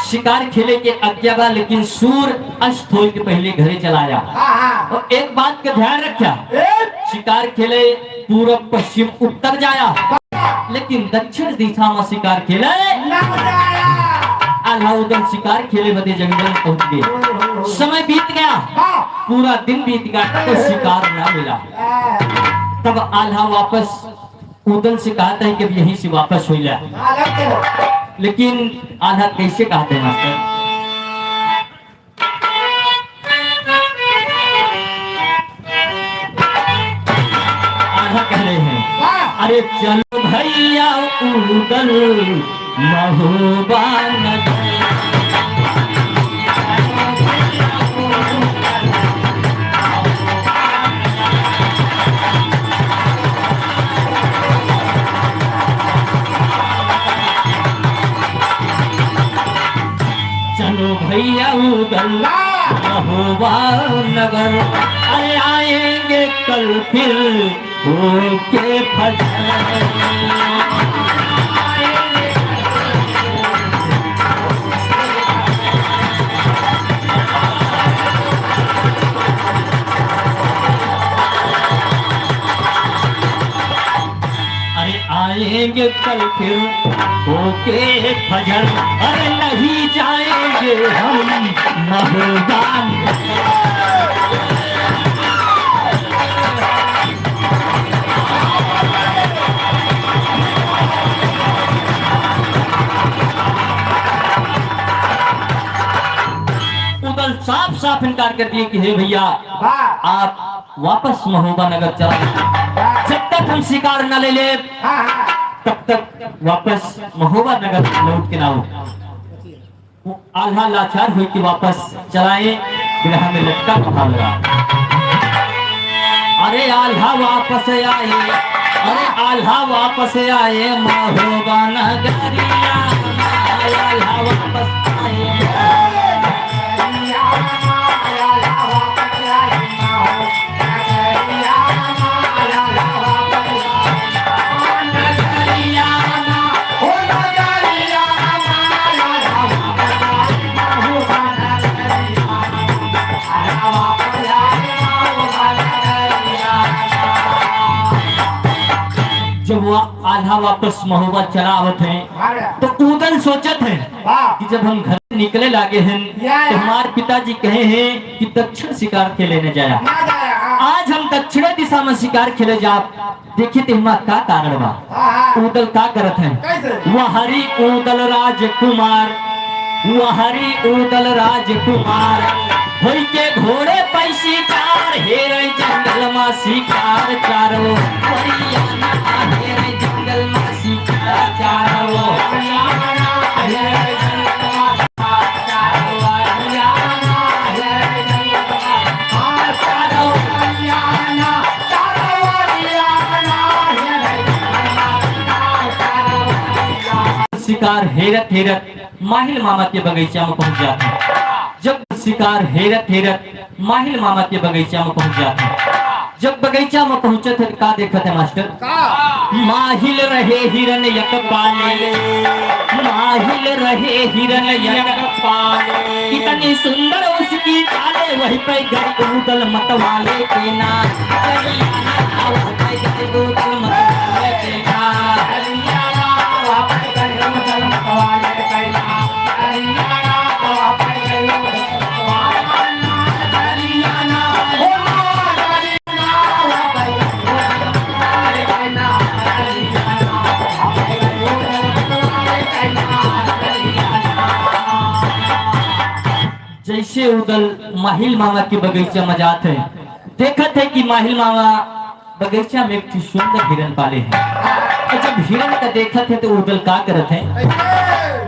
शिकार खेले के आज्ञा बा, लेकिन सूर अस्त होए के पहिले घरे चला जा। हाँ, हाँ। और एक बात का ध्यान रख्या, एक शिकार खेले पूरब, पश्चिम, उत्तर जाया, लेकिन दक्षिण दिशा में शिकार खेले ना जाया। आल्हा उदल शिकार खेले बदे जंगल में पहुंच गए। समय बीत गया, हाँ। पूरा दिन बीत गया, तो शिकार ना मिला। हाँ। तब आल्हा वापस उदल से कहत है कि अब यहीं से वापस हो जा। हाँ, अलग करो। लेकिन आल्हा कैसे कहत है मास्टर? आल्हा कह रहे हैं, वाह। अरे चलो भइया उदल महोबा नगर। चलो भइया उदल महोबा नगर, अरे आएंगे कल फिर होके फजर। अरे आएंगे कल फिर होके फजर, अरे नहीं जाएंगे हम महोबा। उदल साफ साफ इनकार कर दिए कि हे भइया, वाह। आप वापस महोबा नगर चला जाओ। वाह। जब तक हम शिकार न ले ले, हाँ, हाँ। तब तक वापस महोबा नगर लौट के ना आओ। वो आल्हा लाचार होई के वापस चलाए, बिरहा में लटका कहा लगा। अरे आल्हा वापस आए, अरे आल्हा वापस आए, महोबा नगरिया, आल्हा वापस आए। जब वो आल्हा वापस महोबा चला आवत है, तो उदल सोचत है कि जब हम घर निकले लागे हैं, या, तो या। हमार पिताजी कहे हैं कि दक्षिण शिकार खेले न जाया। ना जाया, हाँ। आज हम दक्षिण दिशा में शिकार खेले जा। देखित हिमा का कारण बा। हाँ, हाँ। ऊदल का करत हैं? कैसे? वहरी ऊदल राजकुमार, वहरी ऊदल राजकुमार, होई के घोड़े पै शिकार, हेरे जंगल मा शिकार चारो, हरियाणा हेरे जंगल मा शिकार चारो, हरियाणा हेरे जंगल मा शिकार हेरत हेरत माहिल मामा के बगीचा में पहुंच जात है। जब शिकार हेरत हेरत माहिल मामा के बगीचा में पहुंच जात है। जब बगीचा में पहुंचत है, का देखत है मास्टर? का? माहिल रहे हिरन यक पाले, माहिल रहे हिरन यक पाले। कितनी सुंदर उसकी चाले, वहीं पे गए ऊदल मतवाले के ना। वहीं पे गए ऊदल मतवाले के ना। जैसे ऊदल माहिल मामा के बगीचा में जात है, देखत है कि माहिल मामा बगीचा में एक ठो सुंदर हिरन पाले हैं। और जब हिरन का देखत है तो ऊदल का करत है?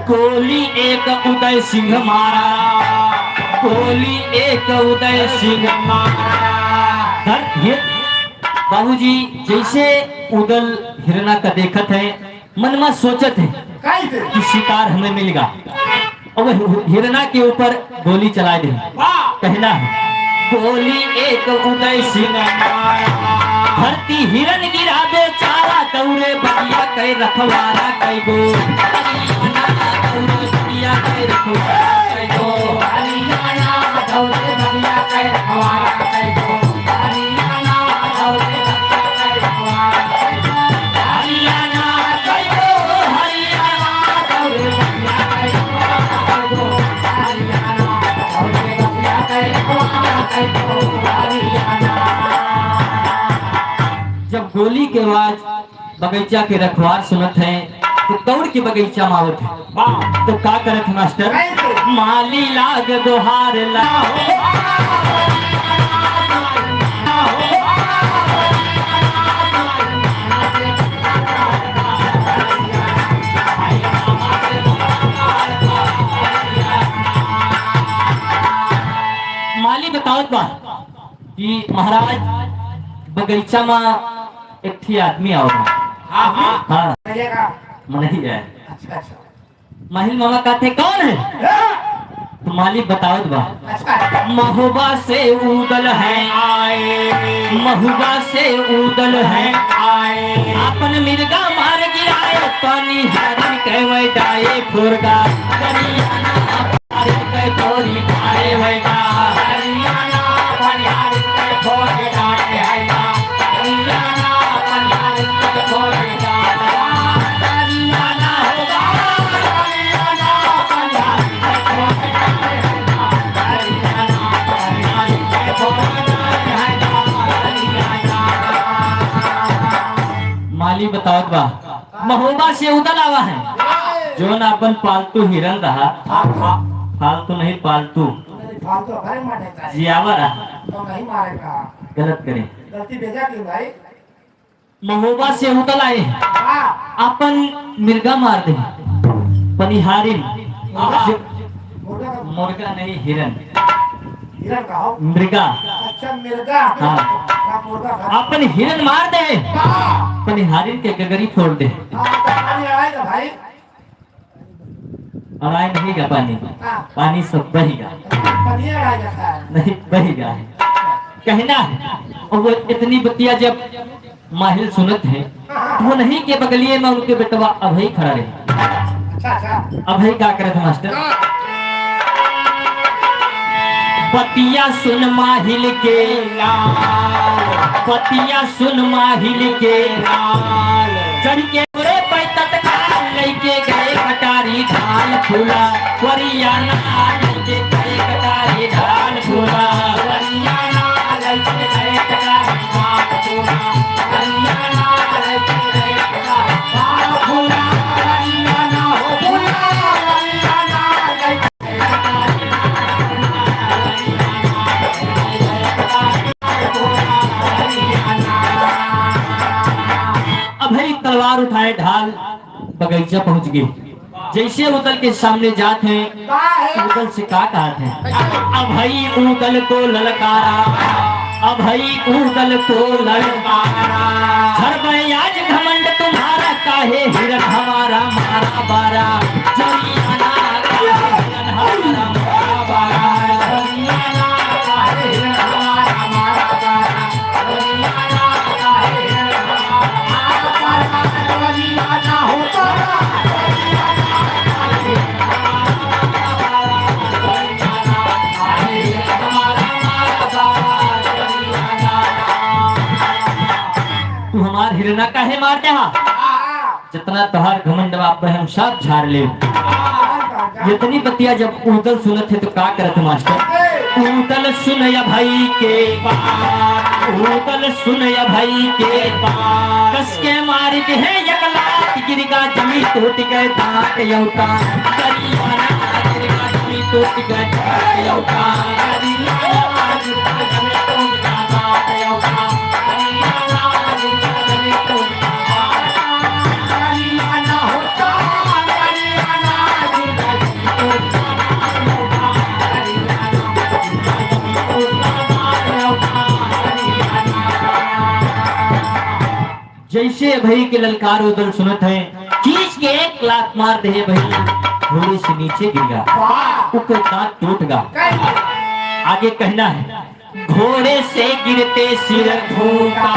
गोली एक उदय सिंह मारा, गोली एक उदय सिंह मारा। धर, हिर-, बाबूजी, जैसे ऊदल हिरना का देखत है, मन मा सोचत है कैसे? कि शिकार हमें मिल गा। और वह हिरना के ऊपर गोली चलाए दे। वाह! कहना है, गोली एक उदय सिंह मारा, धरती हिरन गिरा बेचारा, दौड़े बगिया कै रखवारा कै गो। दौड़े बगिया कै रखवारा कै गो। जब गोली के आवाज बगीचा के रखवार सुनत है, तो दौड़ के बगीचा में आवत है। वाह। तो का करत है मास्टर? कैसे? माली लाग गोहार ला। माली बतावत बा कि महाराज, बगीचा में एक ठी आदमी आवा। हाँ, हाँ। हाँ। भैया का? मनही है। अच्छा, अच्छा। माहिल मामा कहते, "कौन है?" हाँ। तो माली बतावत बा। अच्छा। महुआ से ऊदल है आए, महुआ से ऊदल है आए, आपन मिर्गा मार गिराए, पानी हारी के वै डाए फुर्गा। माली बतावत बा, महोबा से उदल आवा है, जौन आपन पालतू हिरन रहा, फालतू नहीं, पालतू, नहीं, फालतू हमारे मारे का है। जियावा रहा। तो नहीं मारे का। गलत करे। गलती भेजा क्यों भाई? महोबा से उदल आए, हाँ। आपन मिर्गा मार दे, पनिहारिन। हाँ। जो मुर्गा का मुर्गा नहीं, हिरन। हिरन का हो? मृगा। अच्छा, मृगा। हाँ। हाँ, मुर्गा खा। आपन हिरन मार दे, हाँ। पनिहारिन के गगरी फोड़ दे। हाँ, तो पानी आएगा भाई। अड़ाए नहीं गा पानी, हाँ। पानी सब बहिगा। पानी अड़ाए गा। नहीं, बहिगा है। कहना है, और वो इतनी बतिया जब माहिल सुनत है, हाँ, हाँ। वो नहीं के बगलिए में उनके बेटवा अभई खड़ा रहे। अच्छा, अच्छा। अभई का करत है मास्टर? हाँ। बतिया सुन माहिल के लाल, बतिया सुन माहिल के लाल, चढ़ के तोरे पे तत्काल। लइके गए कटारी ढाल फूला, वरियाना लइके गए कटारी ढाल फूला। वरियाना लइके गए कटारी ढाल फूला, वरियाना लइके गए कटारी ढाल फूला, वरियाना हो फूला, वरियाना लइके अभई तलवार उठाए ढाल बगीचा पहुंच गए। जैसे उदल के सामने जात हैं, उदल से का कहत हैं? अभई उदल को ललकारा, अभई उदल को ललकारा। घर में आज घमंड तुम्हारा, काहे हिरन हमारा मारा बारा। जलियाना काहे हिरन हमारा मारा बारा। जलियाना काहे हिरन हमारा मारा बारा। जलियाना काहे हिरन हमारा मारा बारा। जलियाना हो बारा। तू हमार हिरना काहे मार देहा? जितना तोहार घमंड बा, अब हम सब झाड़ लेब। इतनी बतिया जब उदल सुनत है तो का करत मास्टर? उदल सुन अभई के बात, उदल सुन अभई के बात। कस के मार के है एक लात, गिर गा जमी टूट गए दांत यौता। करियाना गिर गा जमी टूट गए दांत यौता। जैसे अभई के ललकार उदल सुनत है, खींच के एक लात मार दे अभई, घोड़े से नीचे गिर गया, वाह! ओकर दांत टूट गया। कैसे? आगे कहना है, घोड़े से गिरते सिर फूटा।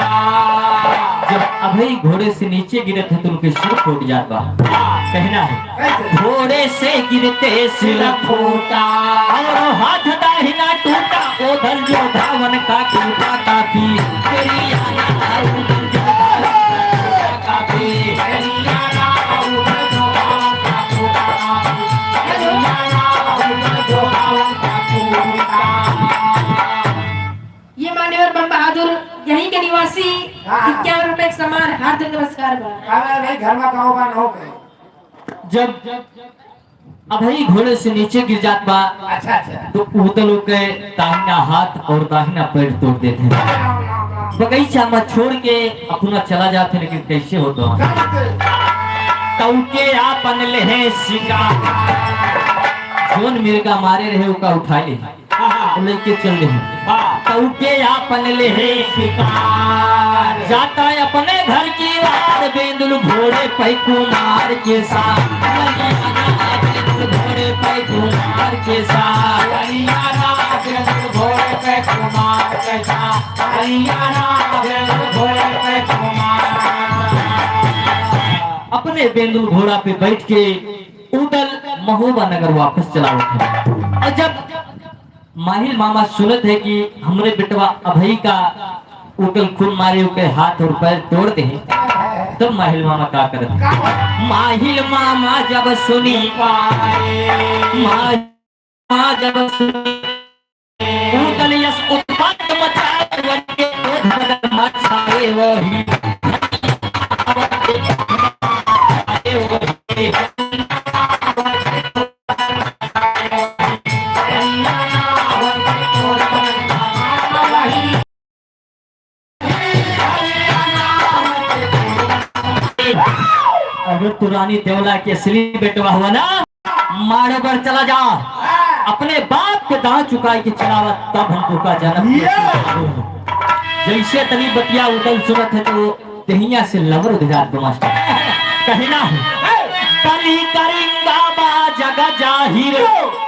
जब अभई घोड़े से नीचे गिरत है तो उनके सिर फूट जात बा। कहना है, कैसे? घोड़े से गिरते सिर फूटा और हाथ दाहिना टूटा। उदल जो धावन का टूटा काफी, तेरी आना उदल जो धावन का काफी। ये मान्यवर बम बहादुर यहीं के निवासी, हाँ। इक्यावन रुपए के समान हार्दिक नमस्कार बा। अरे भाई, घर में गाँव बा, न हो गए। जब अभई घोड़े से नीचे गिर जात बा, अच्छा, अच्छा। तो उदल ओके दाहिना हाथ और दाहिना पैर तोड़ देते हैं। बगीचा में छोड़ के अपना चला जाते, लेकिन कैसे होता है? तौके आपन लेहे शिकार, जोन मिर्गा मारे रहे, ओका उठा ले। हाँ, हाँ। लेके चल रहे हैं। हाँ। तौके आपन लेहे शिकार। जाता अपने घर की वार, बेंदुल घोड़े पे कुमार के साथ। बेंदुल घोड़े पे कुमार के साथ। बेंदुल घोड़े पे कुमार के साथ। बेंदुल घोड़े पे कुमार। अपने बेंदुल घोड़ा पे बैठ के उदल महोबा नगर वापस चला उठे। और जब माहिल मामा सुनत है कि हमरे बेटवा अभई का उदल खून मारे, ओके हाथ और पैर तोड़ दे, तब माहिल मामा का करत? माहिल मामा जब सुनी पाए, माहिल मामा जब सुनी, उदल यस उत्पात मचाए, वन के क्रोध मदन मचाए वही। अगर तू रानी देवला के असली बेटवा हुआ ना, मारो पर चला जा, अपने बाप के दांव चुकाई के चलावा, तब हम तुका जनम। जैसे तनी बतिया उदल सुनत है तो देहिया से लवर उठ जात बा मास्टर। कहना है, "बलि करिंगा बा जग जाहिर,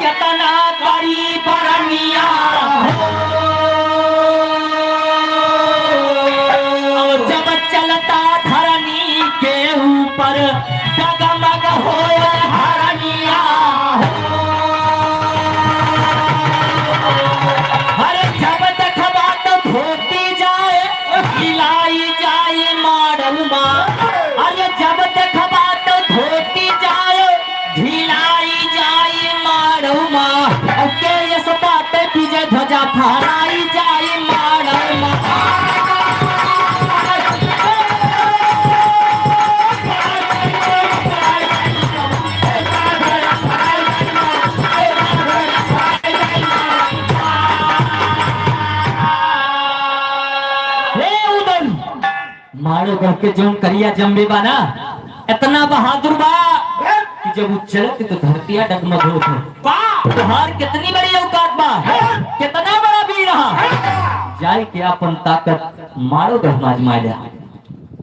केतना करी बरनिया हो।" और जब चलता धरनी के ऊपर, डगमग होए हरनिया हो। अरे जब देखबा तो धोती जाए, हिलाई जाए माड़ू मा। अरे जब देखबा तो धोती ध्वजा फहराई जाई माड़ो मा। हे उदल, माड़ो गढ़ के जौन करिया जम्बे बा ना, इतना बहादुर बा कि जब उ चलत तो धरतिया डगमग होत है। बा। तोहार कितनी बड़ी औकात बा, कितना बड़ा वीर रहा। जाए के आपन ताकत माड़ो गढ़ मा आजमाए जा।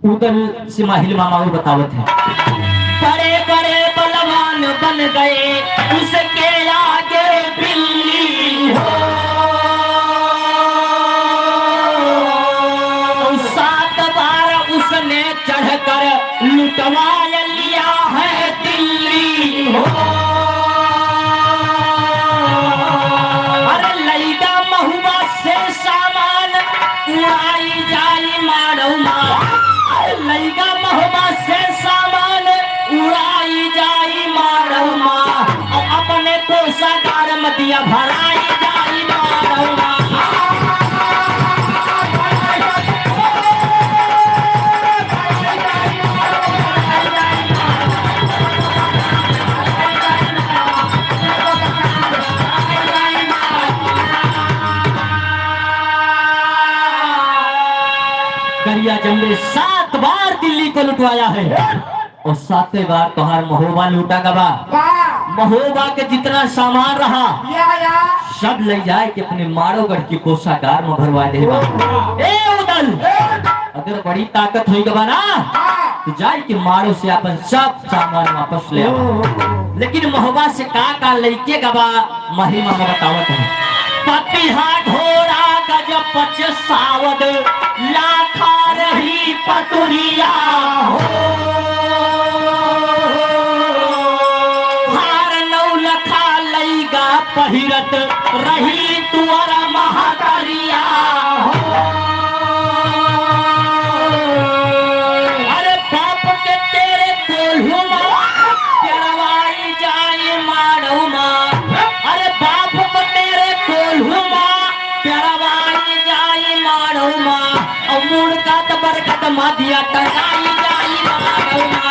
उदल से माहिल मामा वो बतावत है। बड़े बड़े बलवान बन गए, उसके आगे बिल्ली हो। सात बार उसने चढ़कर लुटवा लिया है दिल्ली हो। अरे लइगा महुआ से सामान उड़ाई जाई माड़ो मा। अरे लइगा महुआ से सामान उड़ाई जाई माड़ो मा। और अपने कोषागार में दिया भराई जाई माड़ो मा। करिया जमले सात बार दिल्ली को लुटवाया है और सातों बार तोहार महोबा लूटा गवा। वाह। महोबा के जितना सामान रहा, या, या। सब ले जाए के अपने माड़ोगढ़ की कोषागार में भरवा दे बा। ए उदल, ए। अगर बड़ी ताकत होई गवा ना, हाँ। तो जाए के माड़ो से अपन सब सामान वापस ले आवा। ओ। लेकिन महोबा से का का लेके गवा, महिमा में बतावत है। पपिहा घोड़ा गज पच सावद, लाखा रही पतुरिया हो। हार नौ लखा लइगा पहिरत रही तुअर महतरिया हो। अरे बाप के तेरे कोल्हू मा, पेरवाई जाई माड़ो मा। अरे बाप के तेरे कोल्हू मा, पेरवाई जाई माड़ो मा। और मुड़का त बरकत मा दिया टंगाई जाई माड़ो मा।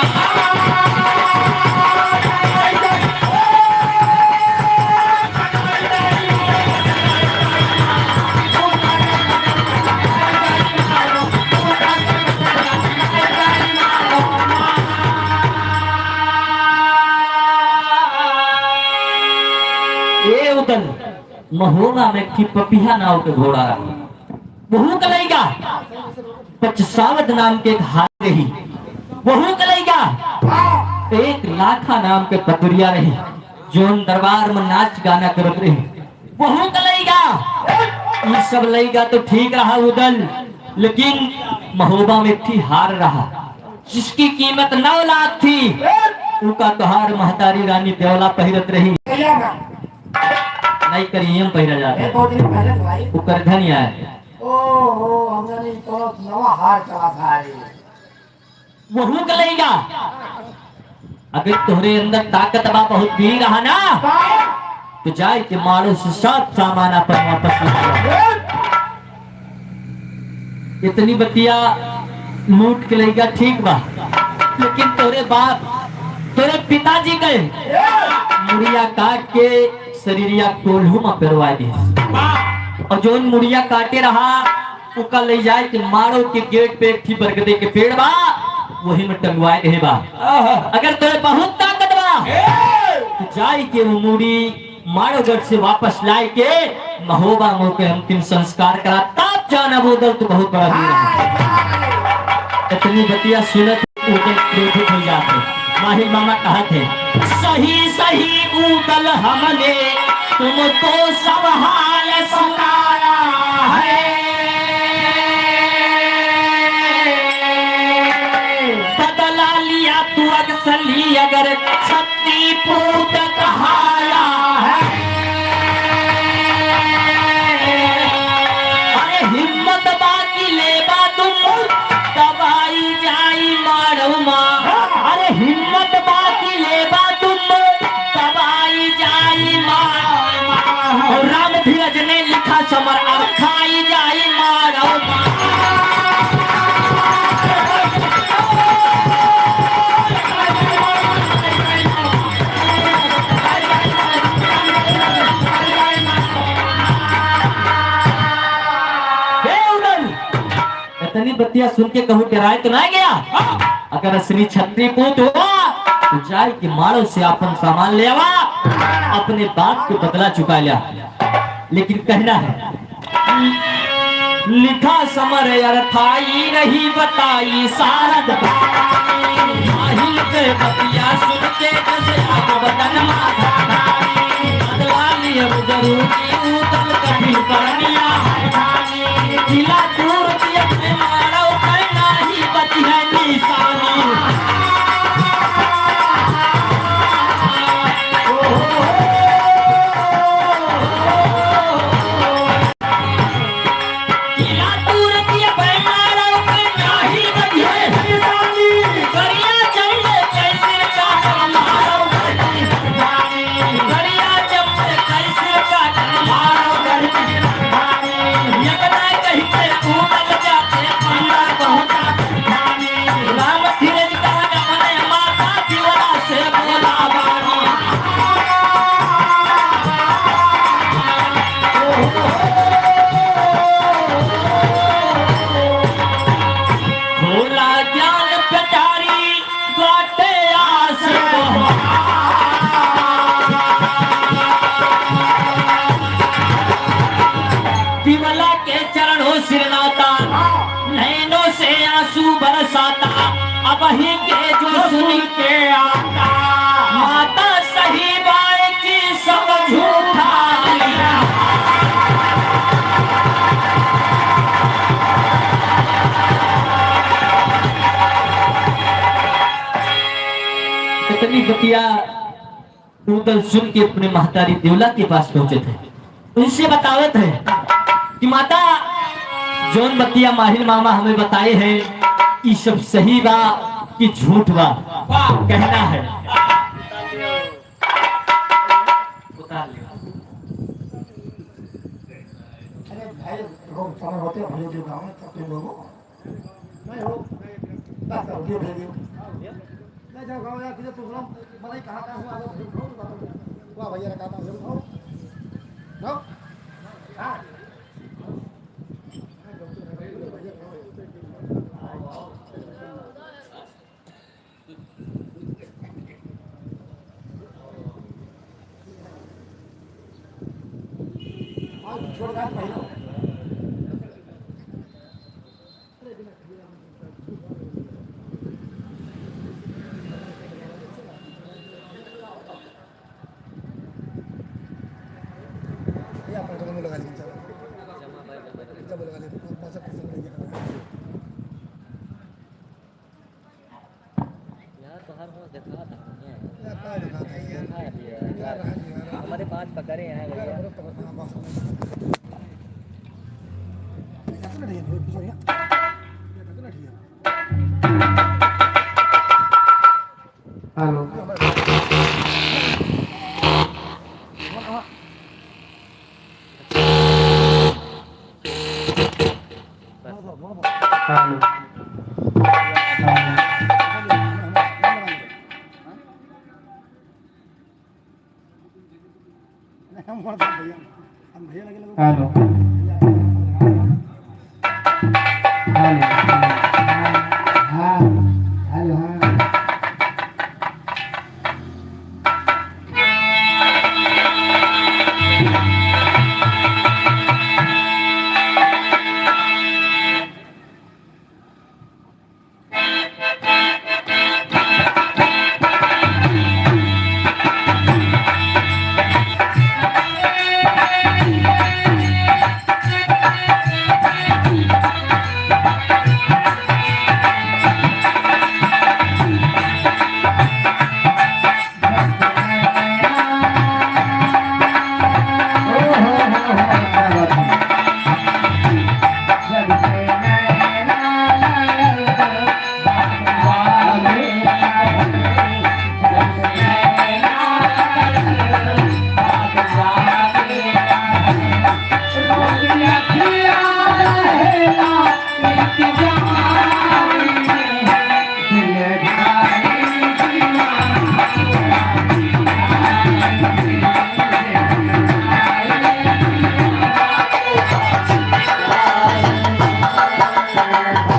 ए उदल, महोबा में एक ठे पपिहा नाव के घोड़ा रहा। वहू के लइगा पचसावद नाम के एक हार रही। वहू के लइगा एक लाखा नाम के पतुरिया रही, जौन दरबार में नाच गाना करत रही। वहू के लइगा, ई सब लइगा तो ठीक रहा उदल, लेकिन महोबा में एक ठे हार रहा, जिसकी कीमत नौ लाख थी, उका तोहार महतारी रानी देवला पहिरत रही। नहीं करिए, हम पहिरा जाते हैं। बहुत दिन पहले तो भाई। वो करधन ही आए। ओ, हो, हमने नहीं तो नवा हार चला था रे। वहू के लइगा। अगर तोहरे अंदर ताकत बा, बहुत वीर रहा ना, तो जाए के माड़ो से सब सामान अपन वापस ले आ। इतनी बतिया लूट के लइगा ठीक बा, लेकिन तोरे बाप, तोरे पिताजी के मुड़िया काट के शरीरिया कोल्हू में पेरवा दी। और जौन मुड़िया काटे रहा, ओका ले जाए के माड़ो के गेट पे एक ठे बरगदे के पेड़ बा, वही में टंगवाए रहे बा। अगर तोरे बहुत ताकत बा, तो जाए के वो मुड़ी माड़ोगढ़ से वापस लाए के महोबा में ओके अंतिम संस्कार करा, तब जाना वो दल तो बहुत बड़ा वीर है। इतनी बतिया सुनत उदल क्रोधित हो जाते। माहिर मामा कहत है, सही सही उदल हमने तुमको सब हाल सुनाया है। बदला लिया तू अक्सली अगर छत्ती पूत कहाया है। अरे हिम्मत बाकी लेबा तुम दबाई जाई माड़ो मा। अरे हिम्मत बाकी लेबा तुम दबाई जाई माड़ो मा। और राम धीरज ने लिखा समर अर्थाई जाई मारो। हे उदल, इतनी बतिया सुन के कहूँ डेराए तो ना गया? अगर असली छत्री पूत हुआ तो जाए कि मारो से अपन सामान ले आवा, अपने बाप के बदला चुका लिया। लेकिन कहना है, लिखा समर अर्थाई रही बताई सारद। माहिल के बतिया सुन के जस आग बदन माथा। बदला लियब जरूरी उदल कभी परनिया। किला दूर दिया पे मारो करना ही बची है निशानी। भोला ज्ञान कटारी बाटे आस। विमला के चरणों सिरनाता, नैनों से आंसू बरसाता। अबहीं के जो सुन के आता, माता सही बाय की सब झूठा। इतनी बतिया उदल सुन के अपने महतारी देवला के पास पहुंचे थे, उनसे बतावत है कि माता, जौन बतिया माहिल मामा हमें बताए हैं, ई सब सही बा कि झूठ बा? कहना है। उतार ले। अरे भाई, देखो, समय होते हैं, भाई, जो गाँव में, सब लोगों को नहीं हो, बस हो गया, भेज दियो। नहीं जाओ, गाँव यार, तुझे तो बोला, पता ही कहाँ, कहाँ हुआ, वो भेज दो, वाह, भैया, रखा था, भेज दो। नो? हाँ। ये अपना जमा लगा लीजिए, जमा। जमा लगा लीजिए, मौसम कैसे बढ़िया है। यार, तोहार हो, देखा था, नहीं है। यार, का देखा था, यार? देखा है, यार। यार, रहा नहीं, यार। हमारे पाँच पकड़े हैं, यार, भैया। बड़े पकड़ते हैं, बस। ये कितना ठीक है, बहुत बढ़िया। ये कितना ठीक है। हेलो। हेलो। हेलो। हम भैया, हम भैया लगे लगो। हेलो। हेलो, हेलो। हाँ, हेलो, हाँ।